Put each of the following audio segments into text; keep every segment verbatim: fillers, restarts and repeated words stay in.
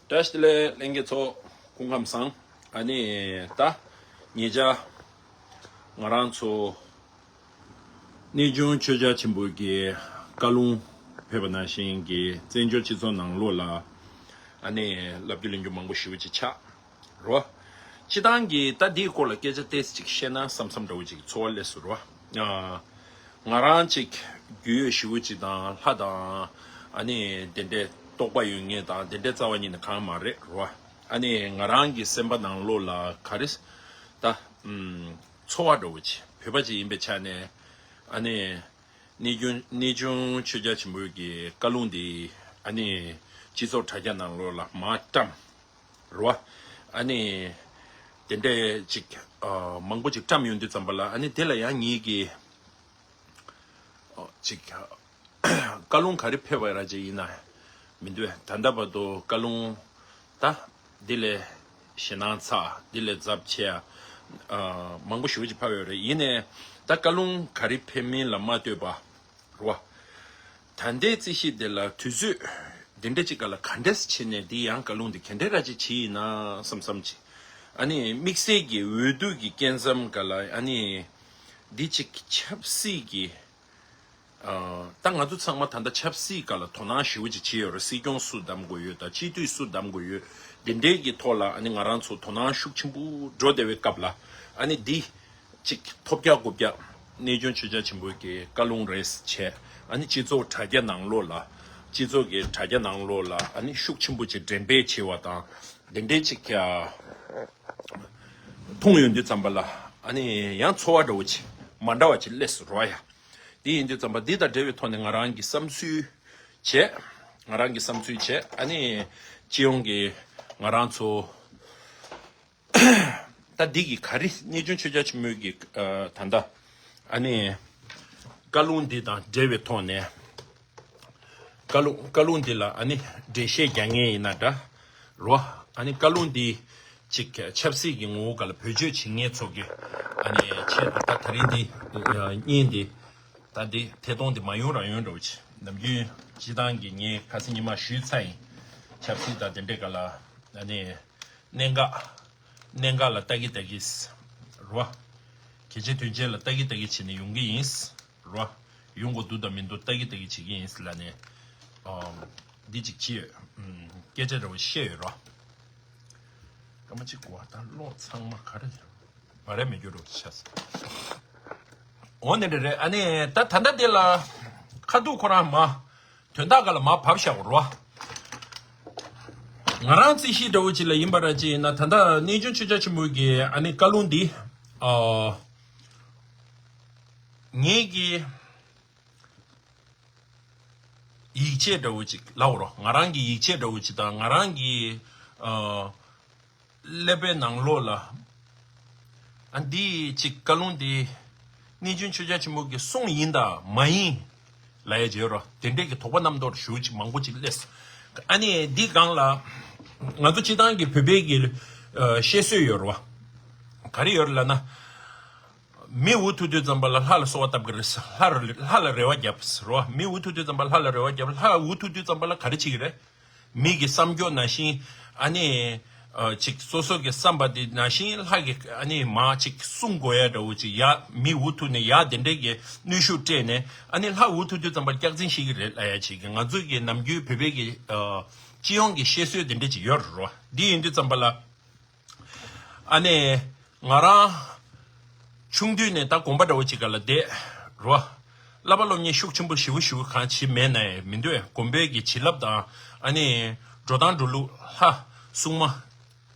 བཀྲ་ཤིས་བདེ་ལེགས་ལྷན་རྒྱས་ཚོ། སྐུ་ཁམས་བཟང་། ཨ་ནི་ད་ཉེ་ཆར་ང་རང་ཚོ་གནས་ཆུང་ཆོས་རྒྱལ་ཆེན་པོའི་བཀའ་ལུང་ཕེབས་པ་ནང་བཞིན་གྱི་བཙན་བྱོལ་སྤྱི་ཚོགས་ནང་ལོགས་ལ་ཨ་ནི་ལབ་རྒྱུ་ལེན་རྒྱུ་མང་པོ་ཞེ་པོ་ཅིག་ཆགས་རོ། སྤྱིར་བཏང་གི་ད་འདིའི་སྐོར་ལ་སྐད་ཆ་ཏོག་ཙམ་ཅིག་བཤད་ན་བསམ་བསམ་འདྲ་བོ་ཅིག་ཚོར་བ་སླེབས་སོང་རོ། ང་རང་ཅིག་རྒྱུས་ཡོད་ཞེ་པོ་ཅིག་དང་ལྷ་དང་ཨ་ནི་དེ་འདྲའི་རྟོགས་པ་ཡོད་མཁན་དང་དེ་འདྲའི་རྩ་བ་ཉིད་ནས་གང་མ་རེད་རོ། ཨ་ནི་ང་རང་གི་སེམས་པ་ནང་ལོགས་ལ་ག་རེ་ད་ཨུམ་ཚོར་བ་འདྲ་བོ་ཅིག་བོད་པ་ཅིག་ཡིན་པའི་ཆ་ནས་ཨ་ནི་གནས་ཆུང་གནས་ཆུང་ཆོས་རྒྱལ་ཆེན་པོའི་གི་བཀའ་ལུང་འདི་ཨ་ནི་སྤྱི་ཚོགས་དྲ་རྒྱ་ནང་ལོགས་ལ་མར་བཀྲམ། རེད་བ། ཨ་ནི། དེ་འདྲས་ཅིག་ཨ། མང་པོ་ཅིག་བཀྲམ་ཡོང་དུས་ཙམ་པ་ལ་ཨ་ནི་དེ་ལ་ཡང་ངེད་ཀྱིས་ཨ། ཅིག་ཨ། བཀའ་ལུང་ག་རེ་ཕེབས་པ་ར་ཅིག་ཡིན་ན་མི་འདུག་ད་ལྟ་བར་དུ་བཀའ་ལུང་ད་འདི་ལས་ཞེད་སྣང་ཚ་འདི་ལས་ཚབས་ཆེ་ཨ། མང་པོ་ཞེ་པོ་ཅིག་ཕབ་ཡོད་རེད། ཡིན་ནའི་ད་བཀའ་ལུང་ག་རེ་ཕེབས་མིན་ལ་མ་ལྟོས་པ། རེད་བ། ད་ལྟའི་རྩིས་གཞི་འདི་ལ་དུས་ཚོད་འདི་འདྲ་ཅིག་ག་ལ་ག་འདྲས་བྱས་ནས་འདི་ཡང་བཀའ་ལུང་འདི་ག་འདྲས་ར་ཅིག་བྱས་ཡིན་ན་བསམ་བསམ་ཅིག་ཨ་ནི་དམིགས་བསལ་གྱི་འོས་བསྡུ་གི་སྐབས་སམ་ག་ལ་ཨ་ནི་འདི་ཅིག་ཆབ་སྲིད་ཀྱི་ཨ། ད་ང་ཚོ་ཚང་མ་ད་ལྟ་ཆབ་སྲིད་ག་ལ་དོ་སྣང་ཞེ་པོ་ཅིག་བྱས་ཡོད་རེད། སྲིད་སྐྱོང་སུ་བདམས་དགོས་ཡོད་དང་སྤྱི་འཐུས་སུ་བདམས་དགོས་ཡོད། འདི་འདྲའི་གི་ཐོག་ལ་ཨ་ནི་ང་རང་ཚོ་དོ་སྣང་ཤུགས་ཆེན་པོ་འགྲོ་བསྡད་པའི་སྐབས་ལ་ཨ་ནི་འདི། གཅིག་ཐོབ་རྒྱག་དགུ་རྒྱག་གནས་ཆུང་ཆོས་རྒྱལ་ཆེན་པོའི་གི་བཀའ་ལུང་རེད་བྱས་ཨ་ནི་སྤྱི་ཚོགས་དྲ་རྒྱ་ནང་ལོགས་ལ་སྤྱི་ཚོགས་ཀྱི་དྲ་རྒྱ་ནང་ལོགས་ལ་ཨ་ནི་ཤུགས་ཆེན་པོ་ཅིག་འགྲེམས་སྤེལ་བྱས་པ་དང་འདི་འདྲའི་ཅིག་ཀྱ་མཐོང་ཡོང་དུས་ཙམ་པ་ལ་ཨ་ནི་ཡང་ཚོར་བ་འདྲ་བོ་ཅིག་མ་འདྲ་བ་ཅིག་སླེབས་སོང་རོ་ཡ། དེ་ཡིན་དུས་ཙམ་པ་འདི་དང་འབྲེལ་བའི་ཐོག་ནས་ང་རང་གི་བསམ་ཚུལ་བྱས་ང་རང་གི་བསམ་ཚུལ་བྱས་ཨ་ནི་སྤྱི་ཡོངས་ཀྱི་ང་རང་ཚོ། ད་འདི་གི་ག་རེ་གནས་ཆུང་ཆོས་རྒྱལ་ཆེན་མོའི་གི་ཨ། ད་ལྟ་ཨ་ནི་བཀའ་ལུང་འདི་དང་འབྲེལ་བའི་ཐོག་ནས་བཀའ་ལུང་བཀའ་ལུང་འདི་ལ་ཨ་ནི་འགྲེལ་བཤད་རྒྱག་མཁན་ཡིན་ན་འདྲ་རོ། ཨ་ནི་བཀའ་ལུང་འདི་ཅིག་ཆབ་སྲིད་ཀྱི་ངོ་བོ་ག་ལ་བེད་སྤྱོད་བྱེད་མཁན་ཚོ་གི་ཨ་ནི་ཆེད་དུ་ད་ད་རིང་འདི་བརྙན་འདི་ད་འདི་ཐད་གཏོང་འདི་མ་ཡོང་རང་ཡོང་འགྲོ་ཆེ་ནམ་རྒྱུན་སྤྱི་བཏང་གི་ངས་ཁ་སང་ཉི་མ་ཞུས་ཚར་ཡིན། ཆབ་སྲིད་དང་དེ་འདྲའི་ག་ལ་ཨ་ནི། གནད་འགག་གནད་འགག་ལ་ལྟ་གི་ལྟ་གི་རོ། གལ་ཆེ་དོན་ཆེ་ལ་ལྟ་གི་ལྟ་གི་བྱས་ནས་ཡོང་གི་ཡིན་རོ། ཡོང་དགོས་འདུག་དང་མི་འདུག་ལྟ་གི་ལྟ་གི་བྱེད་ཀྱི་ཡིན་ལ་ནས། འདི་གཅིག་བྱས་ཡོད། སྐད་ཆ་འདྲ་བོ་བཤད་ཡོད་རོ། སྐར་མ་གཅིག་གོ་བ་ད་གློག་ཚང་མ་ག་རེ་མ་རེད་མི་འགྱུར་རོ་ཆ། འོ་ནི་རེད་རེད། ཨ་ནི་ད་ད་ལྟ་དེ་ལ་ཁ་ཐུག་ཁོ་རང་མ། དོན་དག་ག་ལ་མར་བབས་བཞག་རོ། ང་རང་རྩིས་གཞི་འདྲ་བོ་ཅིག་ལ་ཡིན་པ་ར་ཅིག་ཡིན་ན་ད་ལྟ་གནས་ཆུང་ཆོས་རྒྱལ་ཆེན་པོའི་གི་ཨ་ནི་བཀའ་ལུང་འདི་ཨ། ངེད་ཀྱི་ཡིག་ཆད་འདྲ་བོ་ཅིག་ལབ་རོ། ང་རང་གི་ཡིག་ཆད་འདྲ་བོ་ཅིག་དང་ང་རང་གི་ཨ། ཀླད་པའི་ནང་ལོགས་ལ་ཨ་འདི་ཅིག་བཀའ་ལུང་འདི་གནས་ཆུང་ཆོས་རྒྱལ་ཆེན་པོ་གི་གསུང་ཡིན་དང་མ་ཡིན་ལ་ཡ་བརྗོད་རོ། དེ་འདྲས་ཀྱི་དོགས་པ་རྣམ་རྟོག་ཞུ་ཅིག་མང་པོ་ཅིག་སླེབས། ཨ་ནི་འདི་སྒང་ལ་ང་ཚོ་སྤྱི་བཏང་གི་བོད་པའི་གི་ཨ། བཤད་སྲོལ་ཡོད་རོ། ག་རེ་ཡོད་རེད་ལབ་ན། མི་འུ་ཐུག་དུས་ཙམ་པ་ལ་ལྷ་ལ་གསོལ་བ་བཏབ་ཀྱི་རེད། ལྷ་ལ་ལྷ་ལ་རེ་བ་བརྒྱབ་རོ། མི་འུ་ཐུག་དུས་ཙམ་པ་ལྷ་ལ་རེ་བ་བརྒྱབ། ལྷ་འུ་ཐུག་དུས་ཙམ་པ་ལ་ག་རེ་བྱེད་ཀྱི་རེད། མི་གི་བསམ་སྐྱོ་ནང་བཞིན་ཨ་ནི་ཨ། ཅིག་སོ་སོ་གི་བསམ་པ་དེ་ནང་བཞིན་ལྷ་གི་ཨ་ནི་མ་ཅིག་གསུང་དགོས་ཡ་འདྲ་བོ་ཅིག་ཡ་མི་འུ་ཐུག་ནས་ཡ་དེ་འདྲས་ཀྱི་གནོན་ཤུགས་སྤྲད་ནས་ཨ་ནི་ལྷ་འུ་ཐུག་དུས་ཙམ་པ་སྐྱག་རྫུན་བཤད་ཀྱི་རེད་ལབ་ཡ་ཅིག་གི་ང་ཚོ་གི་ནམ་རྒྱུན་བོད་པའི་གི་ཨ། སྤྱི་ཡོངས་ཀྱི་བཤད་སྲོལ་དེ་འདྲས་ཅིག་ཡོད་རེད་རོ། འདི་ཡིན་དུས་ཙམ་པ་ལ། ཨ་ནི། ང་རང་། ཆུང་དུས་ནས་ད་དགོན་པ་འདྲ་བོ་ཅིག་ག་ལ་བསྡད་རོ། བསླབ་པ་སློབ་གཉེར་ཤུགས་ཆེན་པོ་ཞེ་པོ་ཞེ་པོ་གང་བྱེད་མེད་ན་ཡང་མི་འདུག་དགོན་པའི་གི་བྱིན་རླབས་དང་ཨ་ནི། འགྲོ་སྟངས་འགྲོ་ལུགས་ལྷ། སྲུང་མ།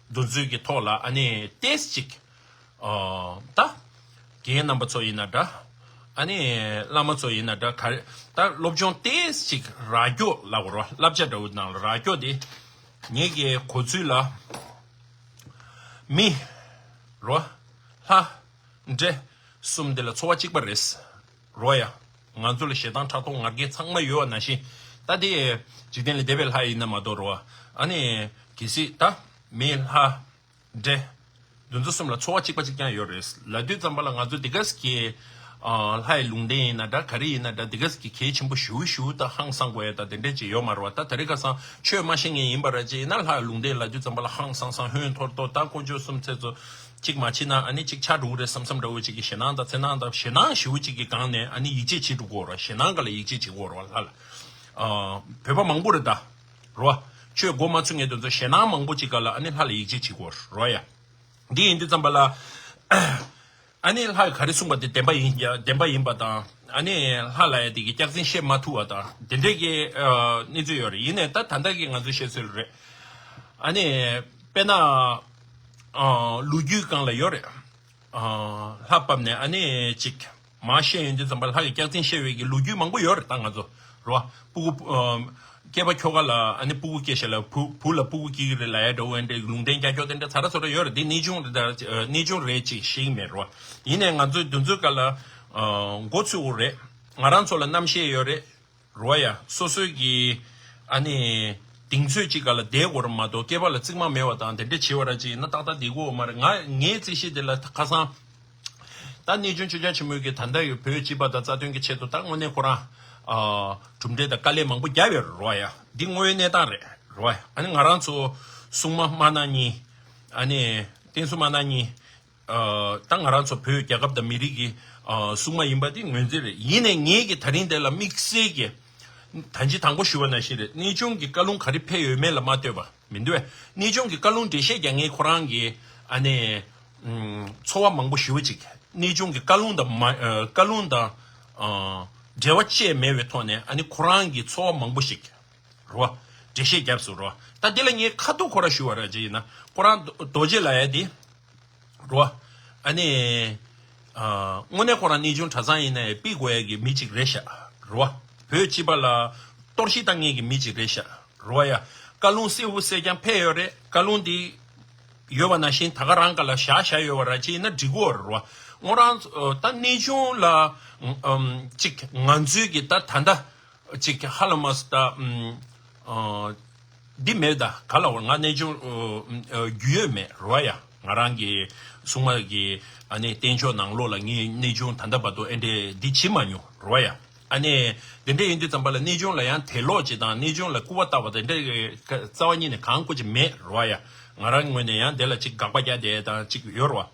འདུ་འཛོམས་ཀྱི་ཐོག་ལ་ཨ་ནི་ཏེས་ཅིག་ཨ། ད། རྒན་རྣམ་པ་ཚོ་ཡིན་ན་འདྲ། ཨ་ནི། བླ་མ་ཚོ་ཡིན་ན་འདྲ་ག་རེ། ད་སློབ་སྦྱོང་ཏེས་ཅིག་རག་རྒྱུ་ལབ་དགོས་རོ། བསླབ་བྱ་འདྲ་བོ་ནང་ལ་རག་རྒྱུ་དེ། ངེད་ཀྱི་གོ་ཚུལ་ལ། མི། རོ། ལྷ། འདྲེ། གསུམ་འདི་ལ་ཚོར་བ་གཅིག་པ་རེད། རོ་ཡ། ང་ཚོ་ལ་ཞེ་སྡང་ཕྲག་དོག་ང་རྒྱལ་ཚང་མ་ཡོད་པ་ནང་བཞིན། ད་དེ། འཇིག་རྟེན་ལ་བསྡད་པའི་ལྷ་ཡིན་ན་མ་གཏོགས་རོ། ཨ་ནི། གལ་སྲིད་ད། མི་ལྷ། འདྲེ། འདི་ཚོ་གསུམ་ལ་ཚོར་བ་གཅིག་པ་གཅིག་རྐྱང་ཡོད་རེད་ལབ་དུས་ཙམ་པ་ལ་ང་ཚོ་འདི་ག་ཟིག་གི། ཨ་ལྷ་ཡི་ལུང་བསྟན་ཡིན་ན་འདྲ། ག་རེ་ཡིན་ན་འདྲ། འདི་ག་ཟིག་གི་གལ་ཆེན་པོ་ཞེ་པོ་ཞེ་པོ་དང་ཧང་སང་དགོས་ཡ་དང་དེ་འདྲས་ཅིག་ཡོད་མ་རེད་བ། ད་དེ་རིང་ཁ་སང་ཆོས་མ་ཤེས་མཁན་ཡིན་པ་ར་ཅིག་ཡིན་ན་ལྷ་ཡི་ལུང་བསྟན་ལབ་དུས་ཙམ་པ་ལ་ཧང་སང་སང་ཧོན་ཐོར་ཐོར། ད་དཀོན་མཆོག་གསུམ་ཚེ་ཚོ་གཅིག་མ་བྱེད་ན་ཨ་ནི་གཅིག་ཆགས་འགྲོ་གི་རེད་བསམ་བསམ་འདྲ་བོ་ཅིག་གི་ཞེད་སྣང་དང་འཚེར་སྣང་དང་ཞེད་སྣང་ཞེ་པོ་ཅིག་གི་སྒང་ནས་ཨ་ནི་ཡིད་ཆེས་བྱེད་འགྲོ་གི་ཡོད་རེད་བ། ཞེད་སྣང་སྒང་ལ་ཡིད་ཆེས་བྱེད་ཀྱི་ཡོད་རེད་བ་ལྷ་ལ། ཨ་བོད་པ་མང་པོ་རེད་ད། རེད་བ། ཆོས་མགོ་མ་ཚོས་མཁན་དེ་ཚོ་ཞེད་སྣང་མང་པོ་ཅིག་སྒང་ལ་ཨ་ནི་ལྷ་ལ་ཡིད་ཆེས་བྱེད་ཀྱི་ཡོད་རེད་བ་ཡ། འདི་ཡིན་དུས་ཙམ་པ་ལ། ཨ་ནི་ལྷ་ཡིས་ག་རེ་གསུངས་པ་དེ་བདེན་པ་ཡིན། བདེན་པ་ཡིན་པ་དང་། ཨ་ནི་ལྷ་ལབ་ཡ་དེ་གི་སྐྱག་རྫུན་བཤད་མ་ཐུབ་པ་དང་དེ་འདྲས་ཀྱི་ཨ་གནས་ཚུལ་ཡོད་རེད། ཡིན་ནའི་ད་ད་ལྟ་གི་ང་ཚོའི་བཤད་སྲོལ་རེད། ཨ་ནི་དཔེར་ན་ཨ་ལོ་རྒྱུས་སྒང་ལ་ཡོད་རེད། ཨ་ལྷ་བབས་ནས་ཨ་ནི་ཅིག་མར་བཤད་ཡོང་དུས་ཙམ་པ་ལྷ་གི་སྐྱག་རྫུན་བཤད་པའི་གི་ལོ་རྒྱུས་མང་པོ་ཡོད་རེད། ད་ང་ཚོ་རེད་བ། སྤུ་གུ་ཨ་སྐྱེས་པ་ཁྱོ་ག་ལ་ཨ་ནི་སྤུ་གུ་སྐྱེས་ཤག་ལ་བུ་བུ་ལ་སྤུ་གུ་སྐྱེ་གི་རེད་ལབ་ཡ་འདྲ་བོ་འདྲ་ལུང་བསྟན་རྒྱག་ཁྱོ་དེ་འདྲ་ཚ་ར་ཚོ་ར་ཡོད་རེད། འདི་གནས་ཆུང་རེད་ད། གནས་ཆུང་རེད་ཅེས་བཤད་ཀྱི་མེད་རེད་བ། ཡིན་ནའི་ང་ཚོའི་འདི་ཚོའི་སྒང་ལ་ཨ་མགོ་ཚོས་དགོས་རེད། ང་རང་ཚོ་ལ་རྣམ་ཤེས་ཡོད་རེད། རེད་བ་ཡ། སོ་སོའི་གི་ཨ་ནི་གདེང་ཚོད་ཅིག་སྒང་ལ་བསྡད་དགོས་རེད་མ་གཏོགས་སྐྱེས་པ་ལ་རྩིག་མ་མེད་པ་དང་དེ་འདྲ་བྱེད་པ་ར་ཅིག་ཡིན་ན་ཏག་ཏག་བསྡད་དགོས་མ་རེད། ང་ངའི་རྩིས་གཞི་དེ་ལ་ཁ་སང་། ད་གནས་ཆུང་ཆོས་རྒྱལ་ཆེན་མོའི་གི་ད་ལྟ་ཡོད་བོད་སྤྱི་པ་དང་རྩ་དོན་གྱི་ཆེད་དུ་ད་དངོས་གནས་ཁོ་རང་ཨ་གྲུབ་འབྲས་དང་དཀའ་ལས་མང་པོ་བརྒྱབ་ཡོད་རེད་རོ་ཡ། འདི་དངོས་ཡོད་གནས་སྟངས་རེད་རོ་ཡ། ཨ་ནི་ང་རང་ཚོ་སྲུང་མ་དམར་ནག་གཉིས། ཨ་ནི་བསྟན་སྲུང་དམར་ནག་གཉིས། ཨ་ད་ང་རང་ཚོ་བོད་རྒྱལ་ཁབ་དང་མི་རིགས་ཀྱི་ཨ་སྲུང་མ་ཡིན་པ་དེ་ངོས་འཛིན་རེད། ཡིན་ནའི་ངེད་ཀྱིས་ད་རིང་དེ་ལ་དམིགས་བསལ་གྱི་ད་ཅི་དང་པོ་ཞུ་བ་ནང་བཞིན་རེད། གནས་ཆུང་གི་བཀའ་ལུང་ག་རེ་ཕེབས་ཡོད་མེད་ལ་མ་ལྟོས་པ། མི་འདུག་བས། གནས་ཆུང་གི་བཀའ་ལུང་འགྲེལ་བཤད་རྒྱག་མཁན་ཁོ་རང་གི་ཨ་ནི་ཨམ་ཚོར་བ་མང་པོ་ཞེ་པོ་ཅིག་གནས་ཆུང་གི་བཀའ་ལུང་དང་མ་ཨ་བཀའ་ལུང་དང་ཨ་འབྲེལ་བ་བཅས་མེད་པའི་ཐོག་ནས་ཨ་ནི་ཁོ་རང་གི་ཚོར་བ་མང་པོ་ཞིག་རོ། འགྲེལ་བཤད་རྒྱབ་སོང་རོ། ད་འདི་ལ་ངས་ཁ་ཐུག་ཁོ་ར་ཞུ་བ་ར་ཅིག་ཡིན་ན་ཁོ་རང་རྡོ་རྡོ་རྗེ་ལབ་ཡ་དེ། རོ། ཨ་ནི། ཨ་དངོས་གནས་ཁོ་རང་གནས་ཆུང་གྲྭ་ཚང་ཡིན་ནའི་ཕུད་དགོས་ཡ་གི་མི་གཅིག་རེད་ཤག་རོ། བོད་སྤྱི་པ་ལ་གཏོར་བཤིག་བཏང་མཁན་གྱི་མི་གཅིག་རེད་ཤག་རོ་ཡ། བཀའ་ལུང་གསལ་པོ་གསལ་རྐྱང་ཕེབས་ཡོད་རེད། བཀའ་ལུང་འདི་ཡོད་པ་ནང་བཞིན་ད་ག་རང་ག་ལ་བཞག་བཞག་ཡོད་པ་ར་ཅིག་ཡིན་ན་འགྲིག་གི་ཡོད་རེད་རོ། ངོ་རང་ད་གནས་ཆུང་ལ་ཨམ་ཅིག་ང་ཚོའི་གི་ད་ད་ད། ཅིག་ཧ་ལམ་མ་སི་ད་ཨམ་ཨ་འདི་མེད་ད། ག་ལ་བར་ང་གནས་ཆུང་ཨ་ཨ་རྒྱུས་ཡོད་མེད་རོ་ཡ། ང་རང་གི་སྲུང་མ་གི་ཨ་ནི་བསྟན་ཆོས་ནང་ལོགས་ལ་ངའི་གནས་ཆུང་ད་ལྟ་བར་དུ་ཨེ་འདྲས་འདི་བྱེད་མ་མྱོང་རོ་ཡ། ཨ་ནི་དེ་འདྲས་ཡིན་དུས་ཙམ་པ་ལ་གནས་ཆུང་ལ་ཡང་དད་ལོག་ཅིག་དང་གནས་ཆུང་ལ་སྐུར་བ་བཏབ་པ་དེ་འདྲས་རྩ་བ་ཉིད་ནས་གང་སྐུ་ཅིག་མེད་རོ་ཡ། ང་རང་ངོས་ནས་ཡང་དེ་ལ་ཅིག་དགག་པ་རྒྱག་བསྡད་དང་ཅིག་ཡོད་རོ།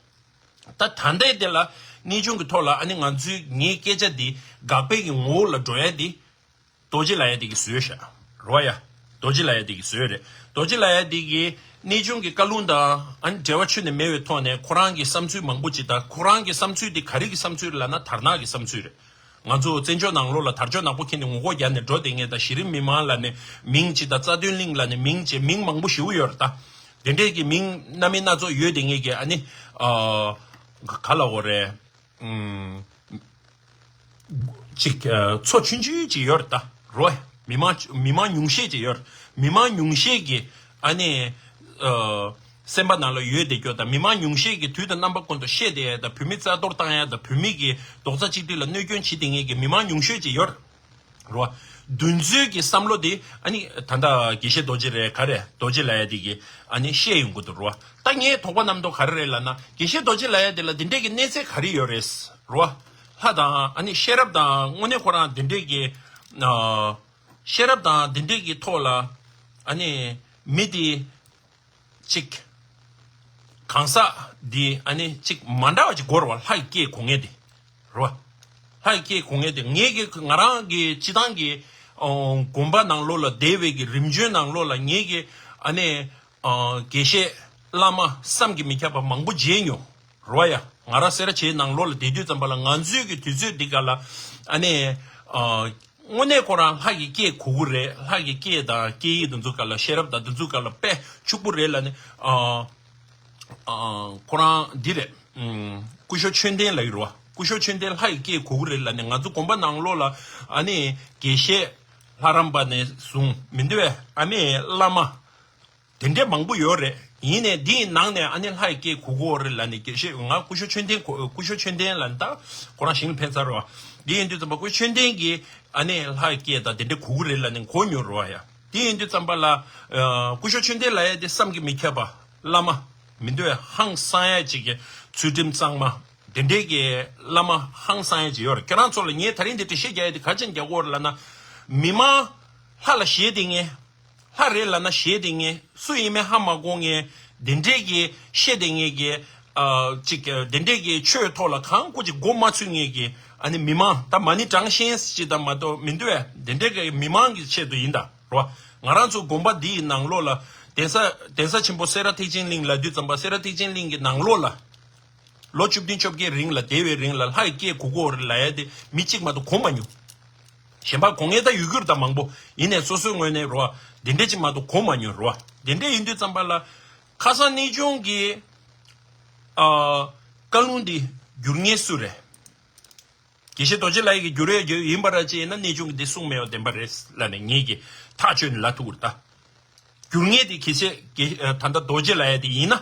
ད་ད་ལྟའི་དེ་ལ་གནས་ཆུང་གི་ཐོག་ལ་ཨ་ནི་ང་ཚོའི་ངའི་སྐད་ཆ་འདི་དགག་པའི་གི་ངོ་བོ་ལ་འགྲོ་ཡ་འདི་རྡོ་རྗེ་ལབ་ཡ་འདི་གི་བཟོས་ཤག་རོ་ཡ། རྡོ་རྗེ་ལབ་ཡ་འདི་གི་བཟོས་རེད། རྡོ་རྗེ་ལབ་ཡ་འདི་གི་གནས་ཆུང་གི་བཀའ་ལུང་དང་ཨ་ནི་འབྲེལ་བ་ཆུད་ནས་མེད་པའི་ཐོག་ནས་ཁོ་རང་གི་བསམ་ཚུལ་མང་པོ་ཅིག་དང་ཁོ་རང་གི་བསམ་ཚུལ་འདི་ག་རེ་གི་བསམ་ཚུལ་ལབ་ན་དར་ནག་གི་བསམ་ཚུལ་རེད། ང་ཚོ་བཙན་བྱོལ་ནང་ལོགས་ལ་དར་ལྕོག་ནག་པོ་འཁྱེར་ནས་ངོ་རྒོལ་རྒྱག་ནས་འགྲོ་བསྡད་མཁན་དང་གཞི་རིམ་མི་མང་ལབ་ནས་མིང་ཅིག་དང་རྩ་དོན་གླིང་ལབ་ནས་མིང་ཅིག་མིང་མང་པོ་ཞེ་པོ་ཡོད་རེད་ད། དེ་འདྲས་ཀྱི་མིང་སྣ་མིན་སྣ་ཚོགས་ཡོད་བསྡད་མཁན་གྱི་ཨ་ནི་ཨ་ག་ལ་འོ་རེད། ཨུམ། ཅིག་ཨ་ཚོ་ཆུང་ཆུང་ཅིག་ཡོད་རེད་ད་རོ། མི་མང་མི་མང་ཉུང་ཤས་ཅིག་ཡོད་རེད། མི་མང་ཉུང་ཤས་ཀྱི་ཨ་ནི་ཨ་སེམས་པ་ནང་ལ་ཡོད་བསྡད་རྒྱུ་དང་མི་མང་ཉུང་ཤས་ཀྱི་དུས་དང་རྣམ་པ་ཀུན་ཏུ་བཤད་བསྡད་ཡ་དང་བོད་མི་རྩ་གཏོར་བཏང་ཡ་དང་བོད་མི་གི་རྡོག་རྩ་གཅིག་སྒྲིལ་ལ་གནོད་སྐྱོན་བྱེད་བསྡད་མཁན་གྱི་མི་མང་ཉུང་ཤས་ཅིག་ཡོད་རེད། རོ། འདུ་འཛོམས་ཀྱི་བསམ་བློ་དེ་ཨ་ནི་ད་ལྟ་དགེ་བཤེས་རྡོ་རྗེ་རེད་ག་རེ་རྡོ་རྗེ་ལབ་ཡ་དེ་གི་ཨ་ནི་བཤད་ཡོང་གི་འདུག་རོ། ད་ངའི་དོགས་པ་རྣམ་རྟོག་ག་རེ་རེད་ལབ་ན་དགེ་བཤེས་རྡོ་རྗེ་ལབ་ཡ་དེ་ལ་འདི་འདྲས་ཀྱི་གནས་ཚད་ག་རེ་ཡོད་རེད་རོ། ལྷ་དང་ཨ་ནི་ཤེས་རབ་དང་དངོས་གནས་ཁོ་རང་འདི་འདྲས་ཀྱི་ཨ་ཤེས་རབ་དང་འདི་འདྲས་ཀྱི་ཐོག་ལ་ཨ་ནི་མི་དེ། གཅིག་གང་ཟག་འདི་ཨ་ནི་གཅིག་མ་འདྲ་བ་ཅིག་དགོས་རེད་བ། ལྷ་ཡི་སྐད་གོ་མཁན་དེ་རེད་བ། ལྷ་ཡི་སྐད་གོ་མཁན་དེ་ངེད་ཀྱི་ང་རང་གི་སྤྱི་བཏང་གི་ཨོ་དགོན་པ་ནང་ལོགས་ལ་བསྡད་པའི་གི་རིམ་བྱོན་ནང་ལོགས་ལ་ངེད་ཀྱི་ཨ་ནི་ཨོ་དགེ་བཤེས་བླ་མ་བསམ་གྱིས་མི་ཁྱབ་པ་མང་པོ་མཇལ་མྱོང་རེད་བ་ཡ། ང་རང་སེ་ར་བྱེས་ནང་ལོགས་ལ་བསྡད་དུས་ཙམ་པ་ལ་ང་ཚོའི་གི་དུས་ཚོད་འདི་ག་ལ་ཨ་ནི་ཨོ། དངོས་གནས་ཁོ་རང་ལྷ་ཡི་སྐད་གོ་གི་རེད། ལྷ་ཡི་སྐད་དང་སྐད་ཡིག་འདི་ཚོ་ག་ལ་ཤེས་རབ་དང་འདི་ཚོ་ག་ལ་དཔེ་ཕྱུག་པོ་རེད་ལབ་ནས་ཨ་ཨ་ཁོ་རང་འདི་རེད། ཨུམ། སྐུ་ཞབས་ཆོས་ལྡན་ལབ་ཀྱི་རེད་བ། སྐུ་ཞབས་ཆོས་ལྡན་ལྷ་ཡི་སྐད་གོ་གི་རེད་ལབ་ནས་ང་ཚོ་དགོན་པ་ནང་ལོགས་ལ་ཨ་ནི་དགེ་བཤེས་ལྷ་རམས་པ་ནས་བཟུང་མི་འདུག་བས། ཨ་མས་བླ་མ། དེ་འདྲས་མང་པོ་ཡོད་རེད། ཡིན་ནའི་འདིའི་ནང་ནས་ཨ་ནི་ལྷ་ཡི་སྐད་གོ་གི་ཡོད་རེད་ལབ་ནས་དགེ་བཤེས་ང་སྐུ་ཞབས་ཆོས་ལྡན་གོ་སྐུ་ཞབས་ཆོས་ལྡན་ལབ་ནས་ད་ཁོ་རང་ཞིང་ལ་ཕེབས་ཚར་རེད་བ། འདི་ཡིན་དུས་ཙམ་པ་སྐུ་ཞབས་ཆོས་ལྡན་གྱིས་ཨ་ནི་ལྷ་ཡི་སྐད་དང་དེ་འདྲས་གོ་གི་རེད་ལབ་ནས་གོ་མྱོང་རེད་བ་ཡ། འདི་ཡིན་དུས་ཙམ་པ་ལ་ཨ་སྐུ་ཞབས་ཆོས་ལྡན་ལབ་ཡ་དེ་བསམ་གྱིས་མི་ཁྱབ་པ་བླ་མ་མི་འདུག་བས། ཧང་སང་ཡ་ཅིག་གི་ཚུལ་ཁྲིམས་གཙང་མ། དེ་འདྲའི་གི་བླ་མ་ཧང་སང་ཡ་ཅིག་ཡོད་རེད། ཁྱེད་རང་ཚོ་ལ་ངས་ད་རིང་འདི་འགྲེལ་བཤད་རྒྱག་ཡ་དེ་ག་ཅན་རྒྱག་གི་ཡོད་རེད་ལབ་ན། མི་མང་ལྷ་ལ་ཞེད་དེ་ངས། ལྷ་རེད་ལབ་ན་ཞེད་དེ་ངས། སུ་ཡིན་མིན་ཧ་མ་གོ་ངས། དེ་འདྲའི་གི་ཤེས་དེ་ངས་གི། ཨ་ཅིག་དེ་འདྲའི་གི་ཆོས་ཐོག་ལ་གང་ཀུ་ཅིག་མགོ་མ་ཚོས་ངས་གི། ཨ་ནི་མི་མང་ད་མ་ཎི་བགྲང་ཤེས་ཅིག་དང་མ་གཏོགས་མི་འདུག་བས། དེ་འདྲའི་གི་མི་མང་གི་ཆེད་དུ་ཡིན་ད་རོ། ང་རང་ཚོ་དགོན་པ་འདི་ཡི་ནང་ལོགས་ལ་གདན་ས་གདན་ས་ཆེན་པོ་སེ་ར་ཐེག་ཆེན་གླིང་ལབ་དུས་ཙམ་པ་སེ་ར་ཐེག་ཆེན་གླིང་གི་ནང་ལོགས་ལ། ལོ་བཅུ་བདུན་བཅོ་བརྒྱད་རིང་ལ་བསྡད་པའི་རིང་ལ་ལྷ་ཡི་སྐད་གོ་གོ་རེད་ལབ་ཡ་དེ་མི་གཅིག་མ་གཏོགས་གོ་མ་མྱོང་། གཞན་པ་གོ་ངེས་ད་ཡོད་རྒྱུ་རེད་ད་མང་པོ། ཡིན་ནའི་སོ་སོའི་ངོས་ནས་རོ། དེ་འདྲས་ཅིག་མ་གཏོགས་གོ་མ་མྱོང་རོ། དེ་འདྲས་ཡིན་དུས་ཙམ་པ་ལ། ཁ་སང་གནས་ཆུང་གི། ཨ། བཀའ་ལུང་འདི་བསྒྱུར་མཁན་སུ་རེད། དགེ་བཤེས་རྡོ་རྗེ་ལགས་ཀྱིས་བསྒྱུར་ཡ་བསྒྱུར་ཡིན་པ་ར་ཅིག་ཡིན་ན་གནས་ཆུང་གིས་འདི་གསུངས་མེད་པ་བདེན་པ་རེད་ལབ་ནས་ངེད་ཀྱིས་ཐག་ཆོད་ནས་ལབ་ཐུབ་ཀྱི་རེད་ད། བསྒྱུར་མཁན་དེ་གལ་སྲིད་ཀྱི་ད་ལྟ་རྡོ་རྗེ་ལབ་ཡ་དེ་ཡིན་ན།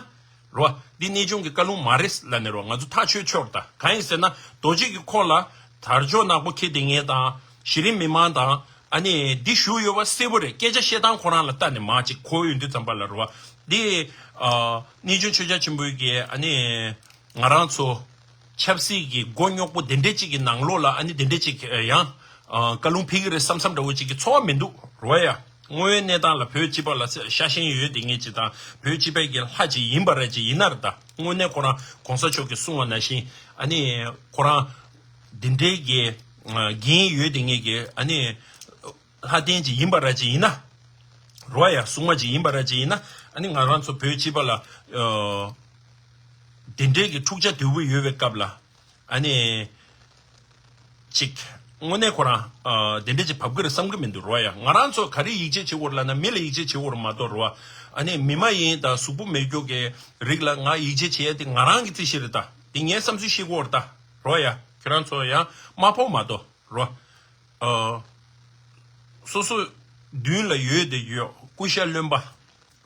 རོ། འདི་གནས་ཆུང་གི་བཀའ་ལུང་མ་རེད་ལབ་ནས་རོ། ང་ཚོ་ཐག་ཆོད་ཆོག་ད་གང་ཡིན་ཟེར་ན་རྡོ་རྗེ་གི་ཁོག་ལ་དར་ལྕོག་ནག་པོ་འཁྱེར་བསྡད་མཁན་དང་གཞི་རིམ་མི་མང་དང་ཨ་ནི་འདི་བཞུགས་ཡོད་པ་གསལ་པོ་རེད། སྐད་ཆ་བཤད་སྟངས་ཁོ་རང་ལ་ལྟ་ནས་མ་ཅིག་གོ་ཡོང་དུས་ཙམ་པ་ལ་རོ། འདི་ཨ་གནས་ཆུང་ཆོས་རྒྱལ་ཆེན་པོའི་གི་ཨ་ནི་ང་རང་ཚོ་ཆབ་སྲིད་ཀྱི་མགོ་རྙོག་པོ་དེ་འདྲས་ཅིག་གི་ནང་ལོགས་ལ་ཨ་ནི་དེ་འདྲས་ཅིག་ཡང་ཨ་བཀའ་ལུང་ཕེབས་ཀྱི་རེད་བསམ་བསམ་འདྲ་བོ་ཅིག་གི་ཚོར་བ་མི་འདུག་རོ་ཡ། དངོས་ཡོད་གནས་སྟངས་ལ་བོད་སྤྱི་པ་ལ་ཤ་ཞེན་ཡོད་དེ་ངེས་ཅིག་དང་བོད་སྤྱི་པའི་གི་ལྷ་ཅིག་ཡིན་པ་ར་ཅིག་ཡིན་ན་ར་ད་དངོས་གནས་ཁོ་རང་གོང་ས་མཆོག་གིས་གསུངས་པ་ནང་བཞིན་ཨ་ནི་ཁོ་རང་འདི་འདྲའི་གི་འགན་ཡོད་དེ་ངེས་གི་ཨ་ནི་ལྷ་ལྡན་ཅིག་ཡིན་པ་ར་ཅིག་ཡིན་ན་རོ་ཡ། སྲུང་མ་ཅིག་ཡིན་པ་ར་ཅིག་ཡིན་ན་ཨ་ནི་ང་རང་ཚོ་བོད་སྤྱི་པ་ལ་འདི་འདྲའི་གི་འཁྲུག་ཆ་དོད་པོ་ཡོད་པའི་སྐབས་ལ། ཨ་ནི། ཅིག་དངོས་གནས་ཁོ་རང་ཨ། དེ་འདྲ་ཅིག་བབ་ཀྱི་རེད་བསམ་གྱི་མི་འདུག་རོ་ཡ། ང་རང་ཚོ་ག་རེ་ཡིད་ཆེས་བྱེད་དགོས་རེད་ལབ་ན་མི་ལ་ཡིད་ཆེས་བྱེད་དགོས་རེད་མ་གཏོགས་རོ། ཨ་ནི་མི་མ་ཡིན་དང་གཟུགས་པོ་མེད་རྒྱུ་གི་རིགས་ལ་ང་ཡིད་ཆེས་བྱེད་ཡ་དེ་ང་རང་གི་རྩིས་གཞི་རེད་ད། དེ་ངའི་བསམ་ཚུལ་བཤད་དགོས་རེད་ད། རོ་ཡ། ཁྱེད་རང་ཚོ་ཡང་མ་ཕོག་མ་གཏོགས་རོ། ཨ། སོ་སོ་མདུན་ལ་ཡོད་དེ་ཡོད་སྐུ་ཤ་རློན་པ།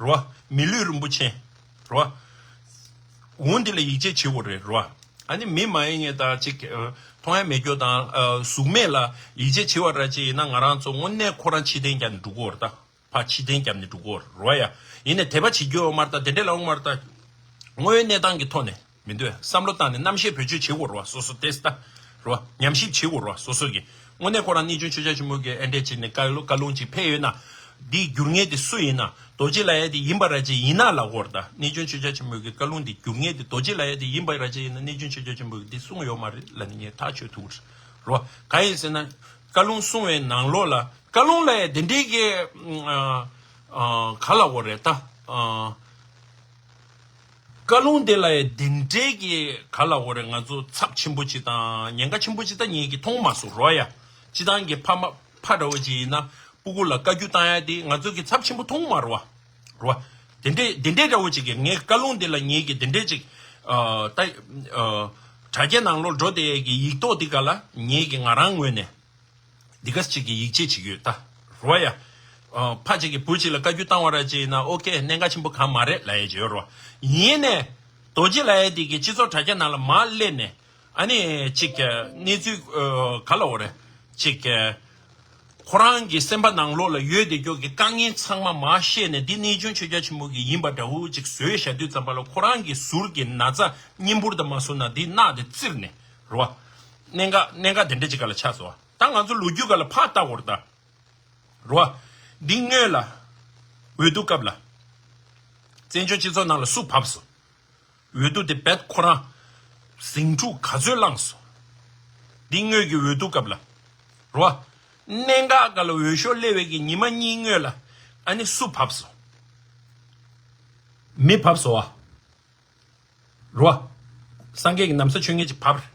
རོ། མི་ལུས་རིན་པོ་ཆེ། རོ། འོ་འདི་ལ་ཡིད་ཆེས་བྱེད་དགོས་རེད་རོ། ཨ་ནི་མི་མ་ཡིན་ངེས་དང་ཅིག་མཐོང་ཡ་མེད་རྒྱུ་དང་གཟུགས་མེད་ལ་ཡིད་ཆེས་བྱེད་པ་ར་ཅིག་ཡིན་ན་ང་རང་ཚོ་དངོས་གནས་ཁོ་རང་ཕྱི་བསྟན་རྒྱབ་ནས་འགྲོ་གི་ཡོད་རེད་ད། ཕར་ཕྱི་བསྟན་རྒྱབ་ནས་འགྲོ་གི་ཡོད་རེད་རོ་ཡ། ཡིན་ནའི་དད་པ་བྱེད་རྒྱུ་ཡོད་མ་རེད་ད། དེ་འདྲས་ལབ་ཡོང་མ་རེད་ད། དངོས་ཡོད་གནས་སྟངས་ཀྱི་ཐོག་ནས། མི་འདུག་བསམ་བློ་བཏང་ནས་རྣམ་བཤད་བེད་སྤྱོད་བྱེད་དགོས་རེད་བ་སོ་སོ་ཏེས་ད། རེད་བ། ཉམས་ཞིབ་བྱེད་དགོས་རེད་བ་སོ་སོ་གིས། དངོས་གནས་ཁོ་རང་གནས་ཆུང་ཆོས་རྒྱལ་ཆེན་པོ་གིས་ཨེ་འདྲས་བྱས་ནས་བཀའ་ལུང་བཀའ་ལུང་ཅིག་ཕེབས་ཡོད་ན། འདིའི་བསྒྱུར་མཁན་དེ་སུ་ཡིན་ན། རྡོ་རྗེ་ལབ་ཡ་དེ་ཡིན་པ་ར་ཅིག་ཡིན་ན་ལབ་དགོས་རེད་ད། གནས་ཆུང་ཆོས་རྒྱལ་ཆེན་པོ་གི་བཀའ་ལུང་དེ་བསྒྱུར་མཁན་དེ་རྡོ་རྗེ་ལབ་ཡ་དེ་ཡིན་པ་ར་ཅིག་ཡིན་ན་གནས་ཆུང་ཆོས་རྒྱལ་ཆེན་པོ་གིས་འདི་གསུངས་ཡོད་མ་རེད་ལབ་ནས་ངས་ཐག་ཆོད་ཐུབ་རེད། རེད་བ། གང་ཡིན་ཟེར་ན། བཀའ་ལུང་གསུང་བའི་ནང་ལོགས་ལ་བཀའ་ལུང་ལབ་ཡ་དེ་འདྲས་ཀྱི་ཨ་ཨ་ག་ལབ་དགོས་རེད་ད། ཨ། བཀའ་ལུང་དེ་ལ་ཡང་དེ་འདྲའི་གི་ག་ལབ་དགོས་རེད། ང་ཚོ་ཚབས་ཆེན་པོ་ཅིག་དང་ཉེན་ཁ་ཆེན་པོ་ཅིག་ད་ངེད་ཀྱིས་མཐོང་མ་སོང་རོ་ཡ། སྤྱི་བཏང་གི་ཕ་མ་ཕ་འདྲ་བོ་ཅིག་ཡིན་ན་སྤུ་གུ་ལ་བཀའ་བཀྱོན་བཏང་ཡ་དེ་ང་ཚོ་གི་ཚབས་ཆེན་པོ་མཐོང་མ་རོ་བ། རོ་བ། དེ་འདྲའི་དེ་འདྲའི་འདྲ་བོ་ཅིག་གི་ངའི་བཀའ་ལུང་དེ་ལ་ངེད་ཀྱིས་དེ་འདྲའི་ཅིག་ཨ་ད་ཨ་དྲ་རྒྱ་ནང་ལོགས་འགྲོ་བསྡད་ཡས་ཀྱི་ཡིག་ཐོག་དེ་ག་ལ་ངེད་ཀྱིས་ང་རང་ངོས་ནས། འདི་ག་ཅིག་གི་ཡིད་ཆེས་ཅིག་ཡོད་ད། རོ་ཡ། ཨ། ཕ་གཅིག་གིས་བུ་གཅིག་ལ་བཀའ་བཀྱོན་བཏང་བ་ར་ཅིག་ཡིན་ན་ཨོ་ཀེ་གནད་འགག་ཆེན་པོ་གང་མ་རེད་ལབ་ཡ་ཅིག་ཡོད་རོ། ཡིན་ནས། རྡོ་རྗེ་ལབ་ཡ་འདི་གི་སྤྱི་ཚོགས་དྲ་རྒྱ་ནང་ལ་མར་སླེབས་ནས། ཨ་ནི་ཅིག་གནས་ཚུལ་ཨ། ག་ལབ་དགོས་རེད། ཅིག་ཁོ་རང་གི་སེམས་པ་ནང་ལོགས་ལ་ཡོད་བསྡད་རྒྱུ་གི་དཀའ་ངལ་ཚང་མ་མར་བཤད་ནས་འདི་གནས་ཆུང་ཆོས་རྒྱལ་ཆེན་པོ་གི་ཡིན་པ་འདྲ་བོ་ཅིག་བཟོས་བཞག་དུས་ཙམ་པ་ལ་ཁོ་རང་གི་ཟུར་གྱི་ན་ཚ་སྙིང་ཕུར་དང་མ་བཟོ་ན་འདི་རྣག་དེ་བཙིར་ནས་རོ། གནད་འགག་གནད་འགག་དེ་འདྲ་ཅིག་ག་ལ་ཆགས་སོང་། ད་ང་ཚོ་ལོ་རྒྱུས་སྒང་ལ་ཕར་ལྟ་དགོས་རེད་ད། རོ། འདི་སྔོན་ལ། འོས་བསྡུ་སྐབས་ལ། བཙན་བྱོལ་སྤྱི་ཚོགས་ནང་ལ་སུ་བབས་སོང་། འོས་བསྡུ་དེ་རྦད་ཁོ་རང་། ཟིང་འཁྲུག་ག་ཚོད་བསླངས་སོང་། འདི་སྔོན་གྱི་འོས་བསྡུ་སྐབས་ལ། རོ། གནད་འགག་སྒང་ལ་འོས་ཤོག་སླེབས་པའི་གི་ཉི་མ་གཉིས་སྔོན་ལ། ཨ་ནི་སུ་བབས་སོང་། མི་བབས་སོང་བ། རོ། སངས་རྒྱས་ཀྱི་ན་བཟའ་མཆོད་མཁན་ཅིག་བབས་རེད།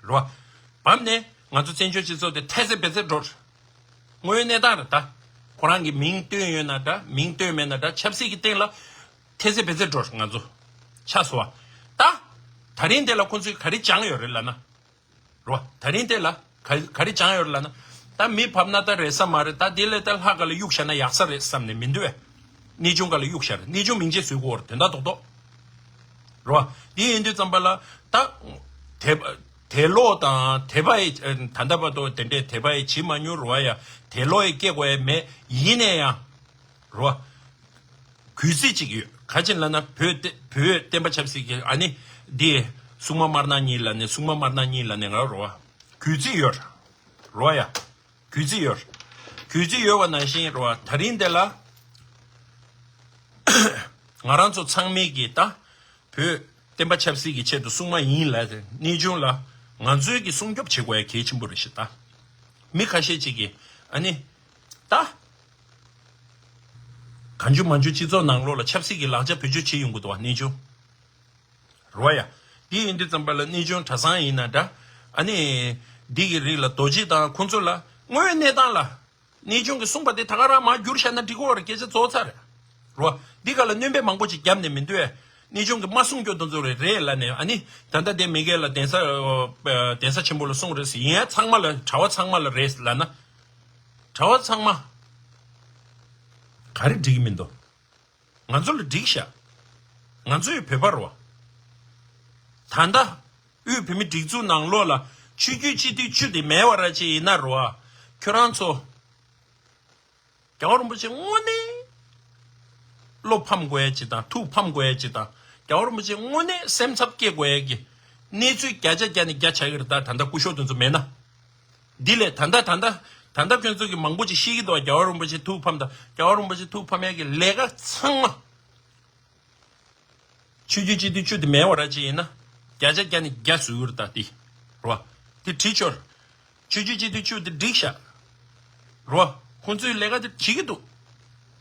རོ། བབས་ནས་ང་ཚོ་བཙན་བྱོལ་སྤྱི་ཚོགས་དེ་ཐལ་ཚེ་བེ་ཚེ་འགྲོ་རེད། དངོས་ཡོད་གནས་སྟངས་རེད་ད། ཁོ་རང་གི་མིང་བཏོན་ཡོད་ན་འདྲ་མིང་བཏོན་མེད་ན་འདྲ་ཆབ་སྲིད་ཀྱི་སྟེང་ལ་ཐལ་ཚེ་བེ་ཚེ་འགྲོ་རེད་ང་ཚོ། ཆགས་སོང་བ། ད། ད་རིང་དེ་ལ་ཁོ་ཚོས་ག་རེ་སྦྱངས་ཡོད་རེད་ལབ་ན། རོ། ད་རིང་དེ་ལ་ག་ག་རེ་སྦྱངས་ཡོད་རེད་ལབ་ན། ད་མི་བབས་ན་ད་རེད་ས་མ་རེད། ད་དེ་ལས་ད་ལྷ་སྒང་ལ་གཡུག་བཞག་ན་ཡག་ས་རེད་བསམ་ནས་མི་འདུག་བས། གནས་ཆུང་སྒང་ལ་གཡུག་བཞག་རེད། གནས་ཆུང་མིང་ཆད་བཟོ་དགོས་རེད་དོན་དག་རྡོག་རྡོག་རོ། དེ་ཡིན་དུས་ཙམ་པ་ལ་ད། དད་དད་ལོག་དང་དད་པ་ཡི་ད་ལྟ་བར་དུ་དེ་འདྲའི་དད་པ་ཡི་བྱེད་མ་མྱོང་རོ་ཡ། དད་ལོག་ཡི་སྐྱེ་དགོས་ཡ་མེད་ཡིན་ནས་ཡང་། རོ། གུས་བརྩི་ཅིག་ཡོད། ག་ཅི་ལབ་ན་བོད་བསྟན་བོད་བསྟན་པ་ཆབ་སྲིད་ཀྱི་ཨ་ནི་འདི་ སྲུང་མ་དམར་ནག་གཉིས་ལབ་ནས་སྲུང་མ་དམར་ནག་གཉིས་ལབ་ནས་ང་རོ་བ། གུས་བརྩི་ཡོད། རོ་ཡ། གུས་བརྩི་ཡོད། གུས་བརྩི་ཡོད་པ་ནང་བཞིན་རོ་བ་ད་རིང་དེ་ལ། ང་རང་ཚོ་ཚང་མས་ཀྱི་ད། བོད་བསྟན་པ་ཆབ་སྲིད་ཀྱི་ཆེད་དུ་སྲུང་མ་ཡིན་ལབ་དེ་གནས་ཆུང་ལ་ང་ཚོའི་གི་སྲུང་སྐྱོབ་བྱེད་དགོས་ཡ་གལ་ཆེན་པོ་རེད་ཤག་ད། མི་ཁ་ཤས་ཅིག་གིས་ཨ་ནི། ད། གང་བྱུང་མང་བྱུང་སྤྱི་ཚོགས་ནང་ལོགས་ལ་ཆབ་སྲིད་ཀྱི་ལག་ཆ་བེད་སྤྱོད་བྱེད་ཡོང་གི་འདུག་བ་གནས་ཆུང་། རོ་ཡ། འདི་ཡིན་དུས་ཙམ་པ་ལ་གནས་ཆུང་གྲྭ་ཚང་ཡིན་ན་འདྲ། ཨ་ནི། འདི་གི་རིགས་ལ་རྡོ་རྗེ་དང་ཁོང་ཚོ་ལ་དངོས་ཡོད་གནས་སྟངས་ལ། གནས་ཆུང་གིས་གསུངས་པ་དེ་ད་ག་རང་མར་བསྒྱུར་བཞག་ན་འགྲིག་གི་རེད། སྐད་ཆ་རྫོགས་ཚར་རེད། རོ། འདི་ག་ལ་སྣོན་པ་མང་པོ་ཅིག་བརྒྱབ་ནས་མི་འདུག་ཨེ། གནས་ཆུང་གིས་མ་གསུང་རྒྱུ་དེ་ཚོ་རེད་རེད་ལབ་ནས་ཨ་ནི། ད་ལྟ་དེ་མི་སྒེར་ལ་གདན་ས། གདན་ས་ཆེན་པོ་ལ་གསུངས་རེད་ཟེར་ཡིན་ཡ་ཚང་མ་ལ་གྲྭ་བ་ཚང་མ་ལ་རེད་ལབ་ན། གྲྭ་བ་ཚང་མ། ག་རེ་འགྲིག་གི་མི་འདུག་ང་ཚོ་ལ་འགྲིག་ཤག་ང་ཚོ་ཡི་བོད་པ་རོ། ད་ལྟ། དབུས་བོད་མི་སྒྲིག་འཛུགས་ནང་ལོགས་ལ་ཆོས་བརྒྱུད་སྤྱི་འཐུས་བཅུ་དེ་མེད་པ་ར་ཅིག་ཡིན་ན་རོ། ཁྱོད་རང་ཚོ། རྒྱལ་བ་རིན་པོ་ཆེ་དངོས་གནས། བློ་ཕམ་དགོས་ཡ་ཅིག་དང་ཐུགས་ཕམ་དགོས་ཡ་ཅིག་དང་རྒྱལ་བ་རིན་པོ་ཆེ་དངོས་གནས་སེམས་འཚབ་སྐྱེ་དགོས་ཡ་གི་གནས་ཚུལ་བརྒྱ་ཆ་བརྒྱ་ནས་བརྒྱ་ཆགས་ཀྱི་རེད། ད་ད་ལྟ་སྐུ་ཞབས་དེ་ཚོ་མེད་ན། འདི་ལས་ད་ལྟ་ད་ལྟ་ད་ལྟ་ཁྱོད་ཚོ་གི་མང་པོ་ཅིག་ཤེས་ཀྱི་འདུག་རྒྱལ་བ་རིན་པོ་ཆེ་ཐུགས་ཕམ་དང་རྒྱལ་བ་རིན་པོ་ཆེ་ཐུགས་ཕམ་ཡ་གི་ལས་ཀ་ཚང་མ། ཆོས་བརྒྱུད་སྤྱི་འཐུས་བཅུ་དེ་མེད་པ་ར་ཅིག་ཡིན་ན། བརྒྱ་ཆ་བརྒྱ་ནས་བརྒྱ་བཟོ་གི་རེད་ད་འདི། རོ། འདི་བྲིས་ཆོག་ཆོས་བརྒྱུད་སྤྱི་འཐུས་བཅུ་དེ་འགྲིག་ཤག་རོ། ཁོང་ཚོའི་ལས་ཀ་དེ་བྱེད་ཀྱི་འདུག་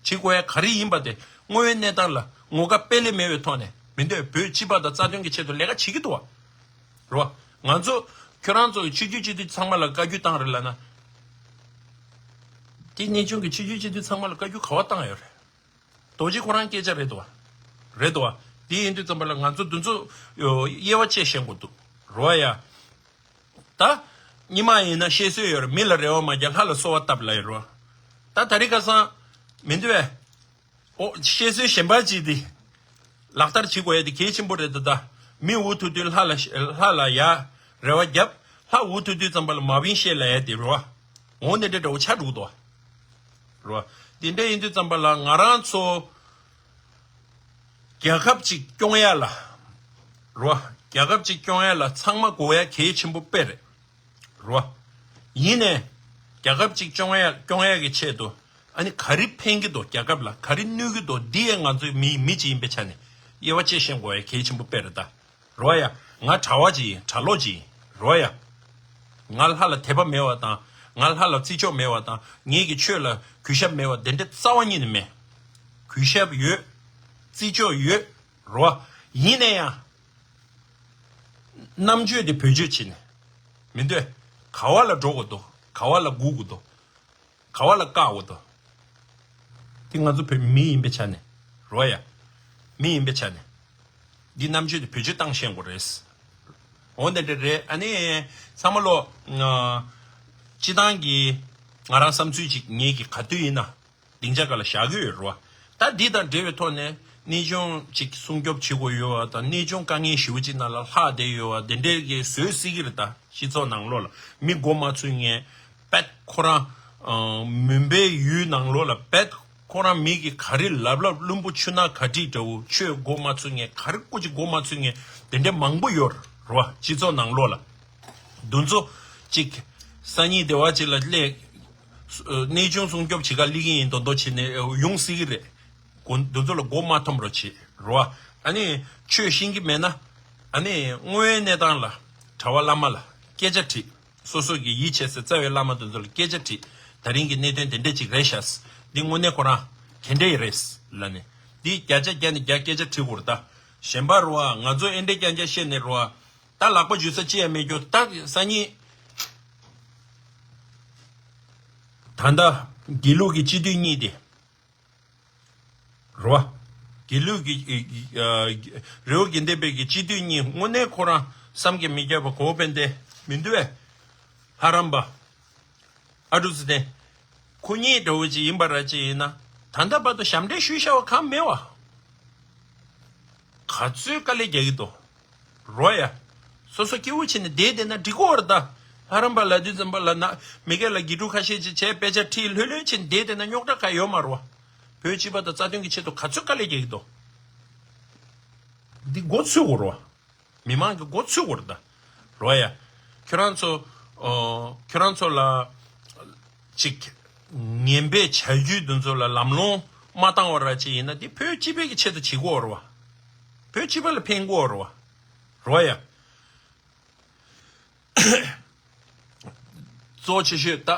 བྱེད་དགོས་ཡ་ག་རེ་ཡིན་པ་དེ་དངོས་ཡོད་གནས་སྟངས་ལ་ངོ་དགའ་དཔེ་ལས་མེད་པའི་ཐོག་ནས་མི་འདོད་བོད་སྤྱི་པ་དང་རྩ་དོན་གྱི་ཆེད་དུ་ལས་ཀ་བྱེད་ཀྱི་འདུག་བ། རོ། ང་ཚོ་ཁྱོད་རང་ཚོ་གི་ཆོས་བརྒྱུད་སྤྱི་འཐུས་ཚང་མ་ལ་བཀའ་བཀྱོན་བཏང་རེད་ལབ་ན། དེ་གནས་ཆུང་གི་ཆོས་བརྒྱུད་སྤྱི་འཐུས་ཚང་མ་ལ་བཀའ་བཀྱོན་ག་བ་བཏང་ཡོད་རེད། རྡོ་རྗེ་ཁོ་རང་སྐད་ཆ་རེད་དོ། རེད་དོ། དེ་ཡིན་དུས་ཙམ་པ་ལ་ང་ཚོ་འདི་ཚོ་དབྱེ་བ་ཕྱེ་ཤེས་དགོས་འདུག་རོ་ཡ། ད། ཉི་མ་ཡིན་ན་བཤད་སྲོལ་ཡོད་རེད། མི་ལ་རེ་བ་མ་རྒྱག་ལྷ་ལ་གསོལ་བ་བཏབ་ལབ་ཡོད་རོ། ད་ད་རེས་ཁ་སང་། མི་འདུག་བས། ཨོ་བཤད་སྲོལ་གཞན་པ་ཅིག་དེ། ལག་བསྟར་བྱེད་དགོས་ཡ་དེ་གལ་ཆེན་པོ་རེད་ད་ད། མི་འུ་ཐུག་དུས་ལྷ་ལ་ལྷ་ལ་ཡ། རེ་བ་རྒྱབ། ལྷ་འུ་ཐུག་དུས་ཙམ་པ་ལ་མ་བིན་བཤད་ལབ་ཡ་དེ་རོ། འོ་ནི་འདྲ་འདྲ་བོ་ཆགས་འགྲོ་གི་འདུག་བ། རོ། དེ་འདྲ་ཡིན་དུས་ཙམ་པ་ལ་ང་རང་ཚོ། རྒྱལ་ཁབ་ཅིག་སྐྱོང་ཡ་ལ། རོ། རྒྱལ་ཁབ་ཅིག་སྐྱོང་ཡ་ལ་ཚང་མ་དགོས་ཡ་གལ་ཆེན་པོ་དཔེ་རེད། རོ། ཡིན་ནའི། རྒྱལ་ཁབ་ཅིག་སྐྱོང་ཡ་སྐྱོང་ཡ་གི་ཆེད་དུ། ཨ་ནི་ག་རེ་ཕན་གྱི་འདུག་རྒྱལ་ཁབ་ལ་ག་རེ་གནོད་ཀྱི་འདུག་འདི་ཡང་ང་ཚོའི་མི་མི་ཅིག་ཡིན་པའི་ཆ་ནས་དབྱེ་བ་ཕྱེ་ཤེས་དགོས་ཡ་གལ་ཆེན་པོ་དཔེ་རེད་ད། རོ་ཡ། ང་གྲྭ་བ་ཅིག་ཡིན། གྲྭ་ལོག་ཅིག་ཡིན། རོ་ཡ། ང་ལྷ་ལ་དད་པ་མེད་པ་དང་ང་ལྷ་ལ་བརྩི་འཇོག་མེད་པ་དང་ངེད་ཀྱི་ཆོས་ལ་གུས་ཞབས་མེད་པ་དེ་འདྲ་རྩ་བ་ཉིད་ནས་མེད། གུས་ཞབས་ཡོད། བརྩི་འཇོག་ཡོད། རོ། ཡིན་ན་ཡང་། རྣམ་དཔྱོད་དེ་བེད་སྤྱོད་བྱས་ནས། མི་འདོད། ག་བ་ལ་འགྲོ་དགོས་འདུག་ག་བ་ལ་སྒུག་དགོས་འདུག་ག་བ་ལ་བཀག་དགོས་འདུག་དེ་ང་ཚོ་བོད་མི་ཡིན་པའི་ཆ་ནས། རོ་ཡ། མི་ཡིན་པའི་ཆ་ནས། འདི་རྣམ་དཔྱོད་དེ་བེད་སྤྱོད་བཏང་ཤེས་དགོས་རེད། འོ་འདི་འདྲ་རེད། ཨ་ནི། ཚང་མ་ལོ། སྤྱི་བཏང་གི་ང་རང་བསམ་ཚུལ་ཅིག་ངེད་ཀྱི་ག་དུས་ཡིན་ན། སྡིངས་ཆ་སྒང་ལ་བཞག་གི་ཡོད་རེད་བ། ད་འདི་དང་འབྲེལ་བའི་ཐོག་ནས་གནས་ཆུང་གཅིག་སྲུང་སྐྱོབ་བྱེད་དགོས་ཡོད་བ་དང་གནས་ཆུང་དཀའ་ངལ་ཞེ་པོ་ཅིག་ནང་ལ་ལྷག་བསྡད་ཡོད་བ་དེ་འདྲས་ཀྱི་བཟོས་སྲིད་ཀྱི་རེད། ད་སྤྱི་ཚོགས་ནང་ལོགས་ལ་མི་མགོ་མ་ཚོས་མཁན་པད་ཁོ་རང་། མུན་པའི་ཡུལ་ནང་ལོགས་ལ་པད་ཁོ་རང་མི་གི་ག་རེ་ལབ་ལབ་བླུན་པོ་ཆུ་ནག་ག་ཏྲིག་འདྲ་བོ་ཆོས་མགོ་མ་ཚོས་མཁན་ག་རེ་ཀོ་ཅིག་མགོ་མ་ཚོས་མཁན་དེ་འདྲས་མང་པོ་ཡོད་རེད་བ་སྤྱི་ཚོགས་ནང་ལོགས་ལ། འདུ་འཛོམས་གཅིག་སང་ཉིན་སྡེ་བ་གཅིག་ལ་སླེབས། གནས་ཆུང་སྲུང་སྐྱོབ་བྱེད་ག་སླེབས་ཀྱི་ཡིན་མདོག་མདོག་བྱས་ནས་ཡོང་སྲིད་ཀྱི་རེད། འདི་ཚོ་ལ་མགོ་མ་འཐོམ་རོགས་བྱེད་རོ། ཨ་ནི་ཆོས་ཤེས་ཀྱི་མེད་ན། ཨ་ནི་དངོས་ཡོད་གནས་སྟངས་ལ་གྲྭ་བ་བླ་མ་ལ་སྐད་ཆ་དྲིས། སོ་སོ་གི་ཡིད་ཆེས་སའི་རྩ་བའི་བླ་མ་དེ་ཚོ་ལ་སྐད་ཆ་དྲིས། ད་རིང་གི་གནད་དོན་དེ་འདྲ་ཅིག་རེད་ཤག་འདི་དངོས་གནས་ཁོ་རང་ག་འདྲ་ཡི་རེད་ལབ་ནས། འདི་བརྒྱ་ཆ་བརྒྱ་ནས་བརྒྱ་སྐད་ཆ་དྲིས་དགོས་རེད་ད། གཞན་པ་རོ། ང་ཚོ་ཨེ་འདྲ་རྐྱང་རྐྱང་བཤད་ནས་རོ། ད་ལག་པ་འཇུ་ས་ཅི་ཡང་མེད་རྒྱུ་ད་སང་ཉིན། ད་ལྟ་དགེ་ལུགས་ཀྱི་སྤྱི་འཐུས་གཉིས་དེ། རོ། དགེ་ལུགས་ཀྱི་རི་བོ་དགེ་ལྡན་པའི་གི་སྤྱི་འཐུས་གཉིས་དངོས་གནས་ཁོ་རང་བསམ་གྱིས་མི་ཁྱབ་པ་གོ་བོ་དཔལ་ལྡན་མི་འདུག་བས། ལྷ་རམས་པ། ཨ་ཀྲུག་ཙི་ཏན། ཁོ་གཉིས་འདྲ་བོ་ཅིག་ཡིན་པ་ར་ཅིག་ཡིན་ན། ད་ལྟ་བར་དུ་ཞབས་འདྲེན་ཞུས་བཞག་པ་གང་མེད་བ། ག་ཚོད་དཀའ་ལས་རྒྱག་གི་འདུག་རོ་ཡ། སོ་སོ་སྐྱིད་པོ་བྱས་ནས་བསྡད་བསྡད་ན་འགྲིག་གི་རེད་ད། ལྷ་རམས་པ་ལབ་དུས་ཙམ་པ་ལ་ན་མི་སྒེར་ལ་དགེ་ཕྲུག་ཁ་ཤས་ཅིག་བྱས་དཔེ་ཆ་ཁྲིད་ལྷོད་ལྷོད་བྱས་ནས་བསྡད་བསྡད་ན་རྙོག་དྲ་གང་ཡོད་མ་རེད་བ། བོད་སྤྱི་པ་དང་རྩ་དོན་གྱི་ཆེད་དུ་ག་ཚོད་དཀའ་ལས་རྒྱག་གི་འདུག་འདི་མགོ་ཚོས་དགོས་རེད་བ། མི་མང་གི་མགོ་ཚོས་དགོས་རེད་ད། རོ་ཡ། ཁྱོད་རང་ཚོ། ཨོ། ཁྱོད་རང་ཚོ་ལ། ཅིག་ངན་པའི་བྱ་རྒྱུད་འདི་ཚོ་ལ་ལམ་ལྷོང་མ་བཏང་བ་ར་ཅིག་ཡིན་ན་འདི་བོད་སྤྱི་པའི་གི་ཆེད་དུ་བྱེད་དགོས་རེད་བ། བོད་སྤྱི་པ་ལ་ཕན་དགོས་རེད་བ། རོ་ཡ། གཙོ་ཆེ་ཤོས་ད་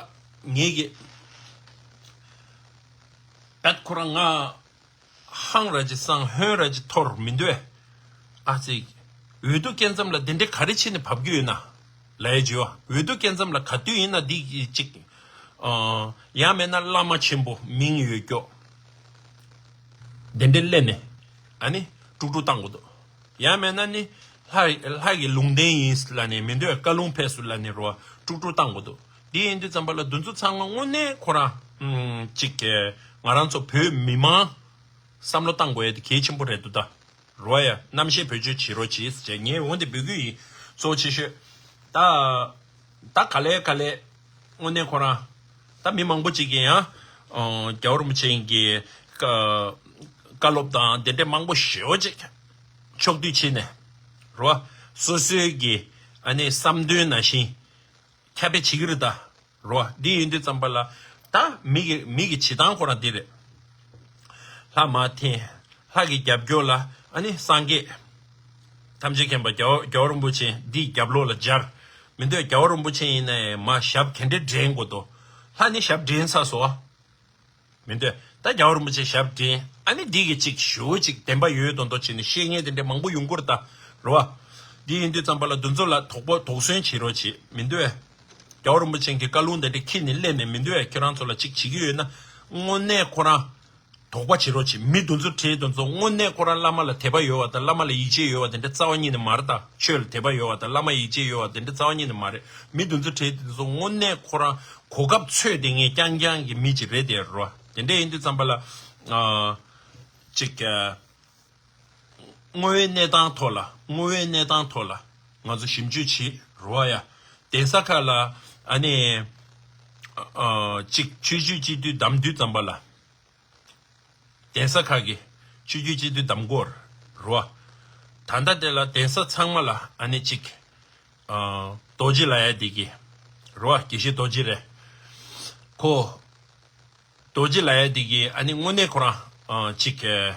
ངེད་ཀྱི་བད་ཁོ་རང་ང་ཧང་ར་ཅི་སང་ཧོན་ར་ཅི་ཐོར་མི་འདུག་ཨ་ཙི། འོས་བསྡུ་སྐྱེལ་མཚམས་ལ་དེ་འདྲའི་ག་རེ་བྱས་ནས་བབས་རྒྱུ་ཡོད་ན། ལའི་ཇོ། འོས་བསྡུ་སྐྱེལ་མཚམས་ལ་ག་དུས་ཡིན་ན་འདི་གཅིག་ཡང་མེད་ན་བླ་མ་ཆེན་པོ་མིང་ཡོད་སྐྱོ། དེ་འདྲའི་སླེབས་ནས། ཨ་ནི། དཀྲུག་དཀྲུག་བཏང་དགོས་འདུག་ཡང་མེད་ན་ནི། ལྷ་ལྷ་གི་ལུང་བསྟན་ཡིན་ལ་ནི་མི་འདོད་བཀའ་ལུང་ཕེབས་སུ་ལ་ནི་རོ་དཀྲུག་དཀྲུག་བཏང་དགོས་འདུག་དེ་ཡིན་དུས་ཙམ་པ་ལ་འདི་ཚོ་ཚང་མ་དངོས་གནས་ཁོ་རང་། ཨུམ། གཅིག་གི་ང་རང་ཚོ་བོད་མི་མང་བསམ་བློ་བཏང་དགོས་ཡ་དེ་གལ་ཆེན་པོ་རེད་འདུག་ད། རོ་ཡ། རྣམ་ཤེས་བེད་སྤྱོད་བྱེད་རོགས་གྱིས་ཟེར་ངས་འོ་འདི་འབོད་སྐུལ་ཡིན། གཙོ་ཆེ་ཤོས། ད། ད་ག་ལེ་ག་ལེ། དངོས་གནས་ཁོ་རང་། ད་མི་མང་པོ་ཅིག་གིས་ཡང་། ཨོ། རྒྱལ་བ་རིན་པོ་ཆེ་གི་བཀའ་བཀའ་སློབ་དང་དེ་འདྲའི་མང་པོ་ཞེ་པོ་ཅིག་ཕྱོགས་བསྡུས་བྱས་ནས། རོ། སོ་སོའི་གི་ཨ་ནི་བསམ་དོན་ནང་བཞིན་ཁྱབ་སྤེལ་བྱེད་ཀྱི་རེད་ད། རོ། འདི་ཡིན་དུས་ཙམ་པ་ལ། ད་མི་གི་མི་གི་བྱེད་སྟངས་ཁོ་རང་འདི་རེད། ལྷ་མར་འཐེན། ལྷ་གི་རྒྱབ་སྐྱོར་ལ་ཨ་ནི་སངས་རྒྱས། ཐམས་ཅད་མཁྱེན་པ་རྒྱལ་བ་རྒྱལ་བ་རིན་པོ་ཆེ་འདིའི་རྒྱབ་ལོགས་ལ་སྦྱར། མི་འདོད་རྒྱལ་བ་རིན་པོ་ཆེ་ཡིན་ན་ཡང་མར་ཞབས་ག་འདྲས་འདྲེན་དགོས་འདུག་ལྷ་ནི་ཞབས་འདྲེན་ཚར་སོང་། མི་འདོད། ད་རྒྱལ་བ་རིན་པོ་ཆེ་ཞབས་འདྲེན། ཨ་ནི་འདི་གི་ཅིག་ཞུ་ཅིག་བདེན་པ་ཡོད་མདོག་མདོག་བྱས་ནས་བཤད་མཁན་དེ་འདྲ་མང་པོ་ཡོང་གི་རེད་ད། རེད་བ། འདི་ཡིན་དུས་ཙམ་པ་ལ་འདི་ཚོ་ལ་དོགས་པ་དོགས་ཟོན་བྱེད་རོགས་བྱེད། མི་འདོད། རྒྱལ་བ་རིན་པོ་ཆེ་གི་བཀའ་ལུང་དེ་འདྲ་ཁྱེར་ནས་སླེབས་ནས་མི་འདོད། ཁྱོད་རང་ཚོ་ལ་ཅིག་བྱེད་ཀྱི་ཡོད་ན། དངོས་གནས་ཁོ་རང་། དོགས་པ་བྱེད་རོགས་བྱེད། མི་འདི་ཚོ་གྲས་འདི་ཚོ་དངོས་གནས་ཁོ་རང་བླ་མ་ལ་དད་པ་ཡོད་བ་དང་བླ་མ་ལ་ཡིད་ཆེས་ཡོད་བ་དེ་འདྲ་རྩ་བ་ཉིད་ནས་མ་རེད་ད། ཆོས་ལ་དད་པ་ཡོད་བ་དང་བླ་མ་ཡིད་ཆེས་ཡོད་བ་དེ་འདྲ་རྩ་བ་ཉིད་ནས་མ་རེད། མི་འདི་ཚོ་གྲས་འདི་ཚོ་དངོས་གནས་ཁོ་རང་གོ་སྐབས་འཚོལ་བསྡད་མཁན་རྐྱང་རྐྱང་གི་མི་ཅིག་རེད་དེ་རོ། དེ་འདྲ་ཡིན་དུས་ཙམ་པ་ལ། ཨ། ཅིག་ཨ། དངོས་ཡོད་གནས་སྟངས་ཐོག་ལ། དངོས་ཡོད་གནས་སྟངས་ཐོག་ལ་ང་ཚོ་ཞིབ་འཇུག་བྱེད་རོགས་ཡ། གདན་ས་ཁག་ལ་ཨ་ནི། ཨ། ཅིག་ཆོས་བརྒྱུད་སྤྱི་འཐུས་བདམས་དུས་ཙམ་པ་ལ། གདན་ས་ཁག་གི་ཆོས་བརྒྱུད་སྤྱི་འཐུས་བདམས་སྐོར་རོ། ད་ལྟ་དེ་ལ་གདན་ས་ཚང་མ་ལ་ཨ་ནི་ཅིག་ཨ། རྡོ་རྗེ་ལབ་ཡ་དེ་གི། རོ། དགེ་བཤེས་རྡོ་རྗེ་རེད། ཁོ། རྡོ་རྗེ་ལབ་ཡ་དེ་གི་ཨ་ནི་དངོས་གནས་ཁོ་རང་ཨ། ཅིག་གི།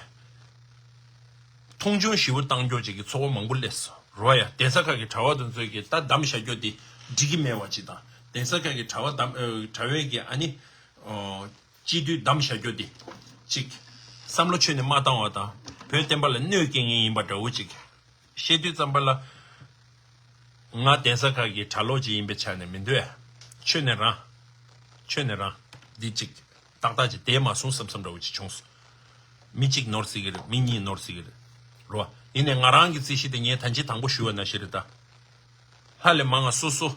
མཐོང་ཆུང་ཞེ་པོ་བཏང་རྒྱུ་ཅིག་གི་ཚོར་བ་མང་པོ་སླེབས་སོང་རོ་ཡ། གདན་ས་ཁག་གི་གྲྭ་བ་དེ་ཚོས་གི་ད་བདམས་བཞག་རྒྱུ་དེ་འགྲིག་གི་མེད་པ་ཅིག་དང་། གདན་ས་ཁག་གི་གྲྭ་བ་བདམས། ཨ། གྲྭ་བས་གི་ཨ་ནི། ཨ། སྤྱི་འཐུས་བདམས་བཞག་རྒྱུ་དེ། ཅིག་བསམ་བློ་ཆོས་ནས་མ་བཏང་བ་དང་བོད་བསྟན་པ་ལ་གནོད་སྐྱེལ་མཁན་ཡིན་པ་འདྲ་བོ་ཅིག་བཤད་དུས་ཙམ་པ་ལ། ང་གདན་ས་ཁག་གི་གྲྭ་ལོག་ཅིག་ཡིན་པའི་ཆ་ནས་མི་འདོད། ཆོས་ནས་རང་། ཆོས་ནས་རང་། འདི་ཅིག་ཏག་ཏག་ཅིག་བསྡད་མ་སོང་བསམ་བསམ་འདྲ་བོ་ཅིག་བྱུང་སོང་། མི་གཅིག་ནོར་སྲིད་ཀྱི་རེད། མི་གཉིས་ནོར་སྲིད་ཀྱི་རེད། རོ། ཡིན་ནའི་ང་རང་གི་རྩིས་གཞི་དེ་ངས་ད་ཅི་དང་པོ་ཞུས་པ་ནང་བཞིན་རེད་ད། ལྷ་ལས་མང་ང་སོ་སོ།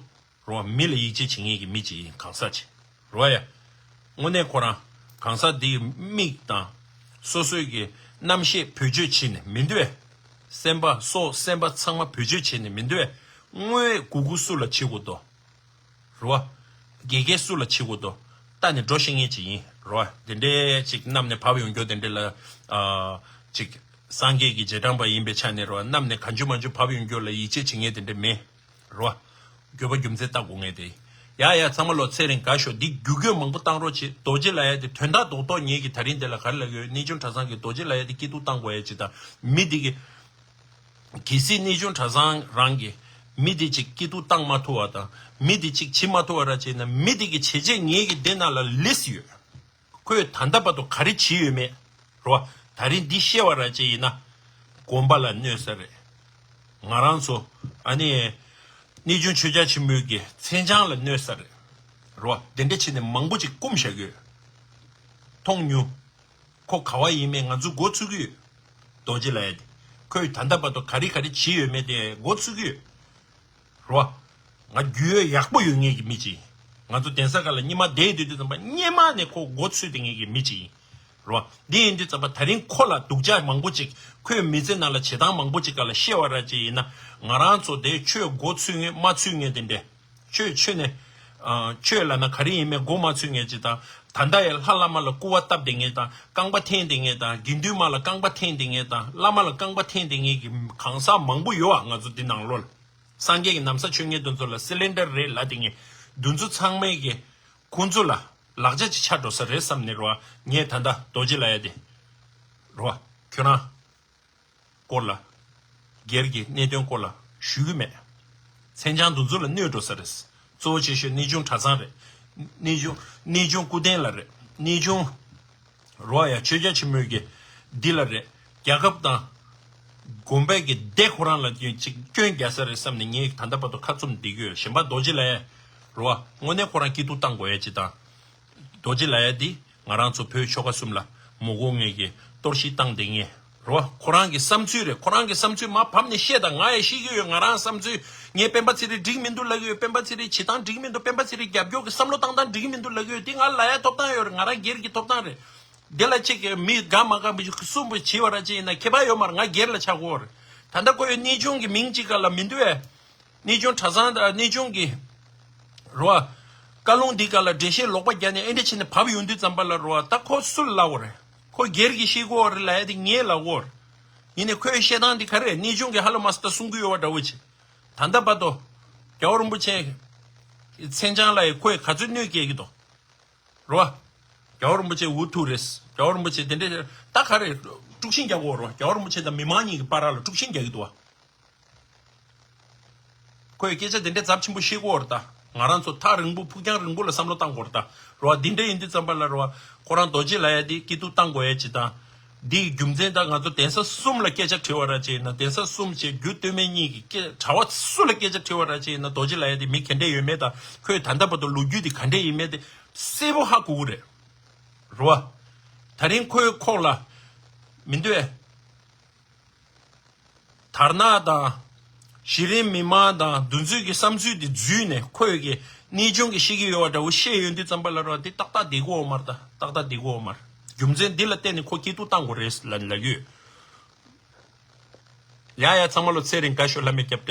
རོ། མི་ལ་ཡིད་ཆེས་བྱེད་མཁན་གྱི་མི་ཅིག་ཡིན། གང་ཟག་ཅིག་རོ་ཡ། དངོས་གནས་ཁོ་རང་གང་ཟག་འདིའི་མིག་དང་སོ་སོའི་གི་རྣམ་ཤེས་བེད་སྤྱོད་བྱེད་ནས་མི་འདོད། སེམས་པ་སྲོག་སེམས་པ་ཚང་མ་བེད་སྤྱོད་བྱེད་ནས་མི་འདོད། དངོས་གུས་གུས་སུ་ལ་བྱེད་དགོས་དོ། རོ། དགེ་རྒན་སུ་ལ་བྱེད་དགོས་དོ། ལྟ་ནས་འགྲོ་ཤེས་མཁན་ཅིག་ཡིན། རོ། དེ་འདྲའི་ཅིག་གནམ་ནས་བབས་ཡོང་རྒྱུ་དེ་འདྲ་ལ། ཨ། ཅིག་སངས་རྒྱས་ཀྱི་རྗེས་འབྲང་པ་ཡིན་པའི་ཆ་ནས་རོ། གནམ་ནས་གང་བྱུང་མང་བྱུང་བབས་ཡོང་རྒྱུ་ལ་ཡིད་ཆེས་བྱེད་མཁན་དེ་འདྲ་མེད། རོ། དགོས་པ་རྒྱུ་མཚན་ལྟ་དགོས་ངེས་དེ། ཡ་ཡ། ཚང་མ་ལོ་ཚེ་རིང་དགའ་ཤོག་འདི་རྒྱུ་རྒྱུ་མང་པོ་བཏང་རོགས་བྱེད། རྡོ་རྗེ་ལབ་ཡ་དེ་དོན་དག་རྡོག་རྡོག་ངེད་ཀྱི་ད་རིང་འདི་ལ་ག་རེ་ལབ་ཡོད། གནས་ཆུང་གྲྭ་ཚང་གི་རྡོ་རྗེ་ལབ་ཡ་དེ་སྐྱིད་སྡུག་བཏང་དགོས་ཡ་ཅིག་དང་མི་འདི་གི། གལ་སྲིད་གནས་ཆུང་གྲྭ་ཚང་རང་གི་མི་འདི་ཅིག་སྐྱིད་སྡུག་བཏང་མ་ཐུབ་པ་དང་མི་འདི་ཅིག་བྱེད་མ་ཐུབ་པ་ར་བྱས་ན་མི་འདི་གི་བྱས་རྗེས་ངེད་ཀྱི་འདི་ནང་ལ་ལིས་ཡོད། ཁོས་ད་ལྟ་བར་དུ་ག་རེ་བྱས་ཡོད་མེད། རོ། ད་རིང་འདི་བཤད་པ་ར་ཅིག་ཡིན་ན། དགོན་པ་ལ་གནོད་ས་རེད། ང་རང་ཚོ་ཨ་ནི། གནས་ཆུང་ཆོས་རྒྱལ་ཆེན་པོའི་གི་མཚན་བྱང་ལ་གནོད་ས་རེད། རོ། དེ་འདྲ་བྱས་ནས་མང་པོ་ཅིག་སྐུམ་བཞག་གི་ཡོད། མཐོང་མྱོང་། ཁོ་ག་བ་ཡིན་མེད་ང་ཚོ་མགོ་ཚོད་ཀྱི་ཡོད། རྡོ་རྗེ་ལབ་ཡ་དེ། ཁོས་ད་ལྟ་བར་དུ་ག་རེ་ག་རེ་བྱས་ཡོད་མེད་དེ་མགོ་ཚོད་ཀྱི་ཡོད། རོ། ང་རྒྱུས་ཡོད་ཡག་པོ་ཡོད་མཁན་གྱི་མི་ཅིག་ཡིན། ང་ཚོ་གདན་ས་ཁག་ལ་སྔོན་མ་བསྡད་དུས་དུས་ཙམ་པ་སྔོན་མ་ནས་ཁོ་མགོ་ཚོད་བསྡད་མཁན་གྱི་མི་ཅིག་ཡིན། རོ། འདི་ཡིན་དུས་ཙམ་པ་ད་རིང་ཁོ་ལ་སྡུག་ཅག་མང་པོ་ཅིག་ཁོའི་མི་ཚེ་ནང་ལ་བྱེད་སྟངས་མང་པོ་ཅིག་སྒང་ལ་བཤད་པ་ར་ཅིག་ཡིན་ན། ང་རང་ཚོ་དེ་ཆོས་མགོ་ཚོད་མཁན་མ་ཚོད་མཁན་དེ་འདྲས། ཆོས་ཆོས་ནས། ཆོས་ལབ་ན་ག་རེ་ཡིན་མེད་མགོ་མ་ཚོས་མཁན་ཅིག་དང་། ད་ལྟ་ཡང་ལྷ་བླ་མ་ལ་སྐུར་བ་བཏབ་བསྡད་མཁན་དང་། རྐང་པ་འཐེན་བསྡད་མཁན་དང་། དགེ་འདུན་མ་ལ་རྐང་པ་འཐེན་བསྡད་མཁན་དང་། བླ་མ་ལ་རྐང་པ་འཐེན་བསྡད་མཁན་གྱི་གང་ཟག་མང་པོ་ཡོད་ཨ། ང་ཚོ་འདི་ནང་ལོགས་ལ། སངས་རྒྱས་ཀྱི་ན་བཟའ་མཆོད་མཁན་དེ་ཚོ་ལ་སི་ལིན་ཌར་རེད་ལབ་བསྡད་མཁན་དེ་ཚོ་ཚང་མས་ཀྱི་ཁོང་ཚོ་ལ་ལག་ཆ་ཅིག་ཆགས་འགྲོ་ས་རེད་བསམ་ནས་རོ། ངས་ད་ལྟ་རྡོ་རྗེ་ལབ་ཡ་དེ་རོ། ཁྱོད་རང་སྐོར་ལ། སྒེར་གྱི་གནད་དོན་སྐོར་ལ་ཞུ་གི་མེད། མཚན་བྱང་དེ་ཚོ་ལ་གནོད་འགྲོ་ས་རེད། གཙོ་བོ་ཆེ་ཤོས་གནས་ཆུང་གྲྭ་ཚང་རེད། གནས་ཆུང་། གནས་ཆུང་སྐུ་རྟེན་ལ་རེད། གནས་ཆུང་རོ་ཡ་ཆོས་རྒྱལ་ཆེན་པོའི་གི་འདི་ལ་རེད། རྒྱལ་ཁབ་དང་དགོན་པའི་གི་སྡེ་ཁོ་རང་ལ་ཅིག་སྐྱོན་རྒྱག་ས་རེད་བསམ་ནས་ངས་ད་ལྟ་བར་དུ་ཁ་བཙུམ་བསྡད་ཀྱི་ཡོད། གཞན་པ་རྡོ་རྗེ་ལབ་ཡ་རོ། དངོས་གནས་ཁོ་རང་སྐྱིད་སྡུག་བཏང་དགོས་ཡ་ཅིག་དང་། རྡོ་རྗེ་ལབ་ཡ་འདི་ང་རང་ཚོ་བོད་ཆོལ་ཁ་གསུམ་ལ་མི་དགོས་མཁན་གྱི་གཏོར་བཤིག་བཏང་བསྡད་མཁན་རོ། ཁོ་རང་གི་བསམ་ཚུལ་རེད། ཁོ་རང་གི་བསམ་ཚུལ་མར་བབས་ནས་བཤད་དང་། ང་ཡང་ཤེས་ཀྱི་ཡོད། ང་རང་བསམ་ཚུལ། ངས་སྤེན་པ་ཚེ་རིང་འགྲིག་མི་འདུག་ལབ་ཀྱི་ཡོད། སྤེན་པ་ཚེ་རིང་བྱེད་སྟངས་འགྲིག་མི་འདུག་སྤེན་པ་ཚེ་རིང་རྒྱབ་སྐྱོར་གྱི་བསམ་བློ་བཏང་སྟངས་འགྲིག་མི་འདུག་ལབ་ཀྱི་ཡོད། འདི་ང་ལབ་ཡ་ཐོབ་ཐང་ཡོད་རེད། ང་རང་སྒེར་གྱི་ཐོབ་ཐང་རེད། འདི་ལ་གཅིག་གིས་མི་དགའ་མ་དགའ་མི་གསུམ་པོ་བྱས་པ་ར་ཅིག་ཡིན་ན་ཁྱད་པར་ཡོད་མ་རེད། ང་སྒེར་ལ་ཆགས་ཀྱི་ཡོད་རེད། ད་ལྟ་ཁོ་ཡོད་གནས་ཆུང་གི་མིང་གཅིག་ག་ལ་མི་འདུག་ཨེ། གནས་ཆུང་གྲྭ་ཚང་དང་གནས་ཆུང་གི་རོ། བཀའ་ལུང་འདི་ག་ལ་འགྲེལ་བཤད་ལོག་པ་རྒྱག་ནས་ཨེ་འདྲ་བྱས་ནས་བབས་ཡོང་དུས་ཙམ་པ་ལ་རོ། ད་ཁོ་སུ་ལ་ལབ་དགོས་རེད། ཁོ་སྒེར་གྱིས་ཤེས་དགོས་རེད་ལབ་ཡ་དེ་ངས་ལབ་དགོས་རེད། ཡིན་ནའི་ཁོའི་བཤད་སྟངས་འདི་ག་རེ་རེད། གནས་ཆུང་གི་ཧ་ལམ་མ་སི་ད་གསུང་གི་ཡོད་པ་འདྲ་བོ་བྱས། ད་ལྟ་བར་དུ་རྒྱལ་བ་རིན་པོ་ཆེ་མཚན་བྱང་ལ་ཡི་ཁོས་ག་ཚོད་གནོད་སྐྱེལ་གྱི་འདུག་རོ། རྒྱལ་བ་རིན་པོ་ཆེ་འུ་ཐུག་རེད། རྒྱལ་བ་རིན་པོ་ཆེ་དེ་འདྲས་ད་ག་རེ་དཀྲུག་ཤིང་རྒྱག་དགོས་རོ། རྒྱལ་བ་རིན་པོ་ཆེ་དང་མི་མང་གཉིས་ཀྱི་བར་ལ་དཀྲུག་ཤིང་རྒྱག་གི་འདུག་བ། ཁོས་སྐད་ཆ་དེ་འདྲའི་ཚབས་ཆེན་པོ་བཤད་ཀྱི་ཡོད་རེད་ད། ང་རང་ཚོ་ཐག་རིང་པོ་ཕུགས་རྒྱང་རིང་པོ་ལ་བསམ་བློ་བཏང་དགོས་རེད་ད། རེད་བ། འདི་འདྲ་ཡིན་དུས་ཙམ་པ་ལ་རེད་བ། ཁོ་རང་རྡོ་རྗེ་ལབ་ཡ་དེ་སྐྱིད་སྡུག་བཏང་དགོས་ཡ་ཅིག་དང་། འདིའི་རྒྱུ་མཚན་ད་ང་ཚོ་གདན་ས་གསུམ་ལ་སྐད་ཆ་དྲི་བ་ར་ཅིག་ཡིན་ན། གདན་ས་གསུམ་བྱས་རྒྱུ་སྟོད་སྨད་གཉིས་ཀྱི་སྐད་གྲྭ་བ་སུ་ལ་སྐད་ཆ་དྲི་བ་ར་ཅིག་ཡིན་ན། རྡོ་རྗེ་ལབ་ཡ་དེ་མི་ག་འདྲས་ཡོད་མེད་དང་། ཁོས་ད་ལྟ་བར་དུ་ལོ་རྒྱུས་དེ་ག་འདྲས་ཡིན་མེད་དེ་གསལ་པོ་ཧ་གོ་གི་རེད། རེད་བ། ད་རིང་ཁོའི་ཁོག་ལ་མི་འདུག་ཨེ། དར་ནག་དང་། གཞི་རིམ་མི་མང་དང་འདུ་འཛོམས་ཀྱི་བསམ་ཚུལ་འདི་འཛུལ་ནས་ཁོས་ཀྱི་གནས་ཆུང་གི་བཤད་ཀྱི་ཡོད་པ་འདྲ་བོ་བཤད་ཡོང་དུས་ཙམ་པ་ལ་རོ། འདི་ཏག་ཏག་བསྡད་ཀྱི་ཡོད་མ་རེད་ད། ཏག་ཏག་བསྡད་ཀྱི་ཡོད་མ་རེད། རྒྱུ་མཚན་འདི་ལ་བརྟེན་ནས་ཁོ་སྐྱིད་སྡུག་བཏང་དགོས་རེད་ལབ་ལབ་ཡོད། ཡ་ཡ་ཚང་མ་ལོ་ཚེ་རིང་དགའ་ཤོག་ལྷ་མོས་སྐྱབས་བཀྲ།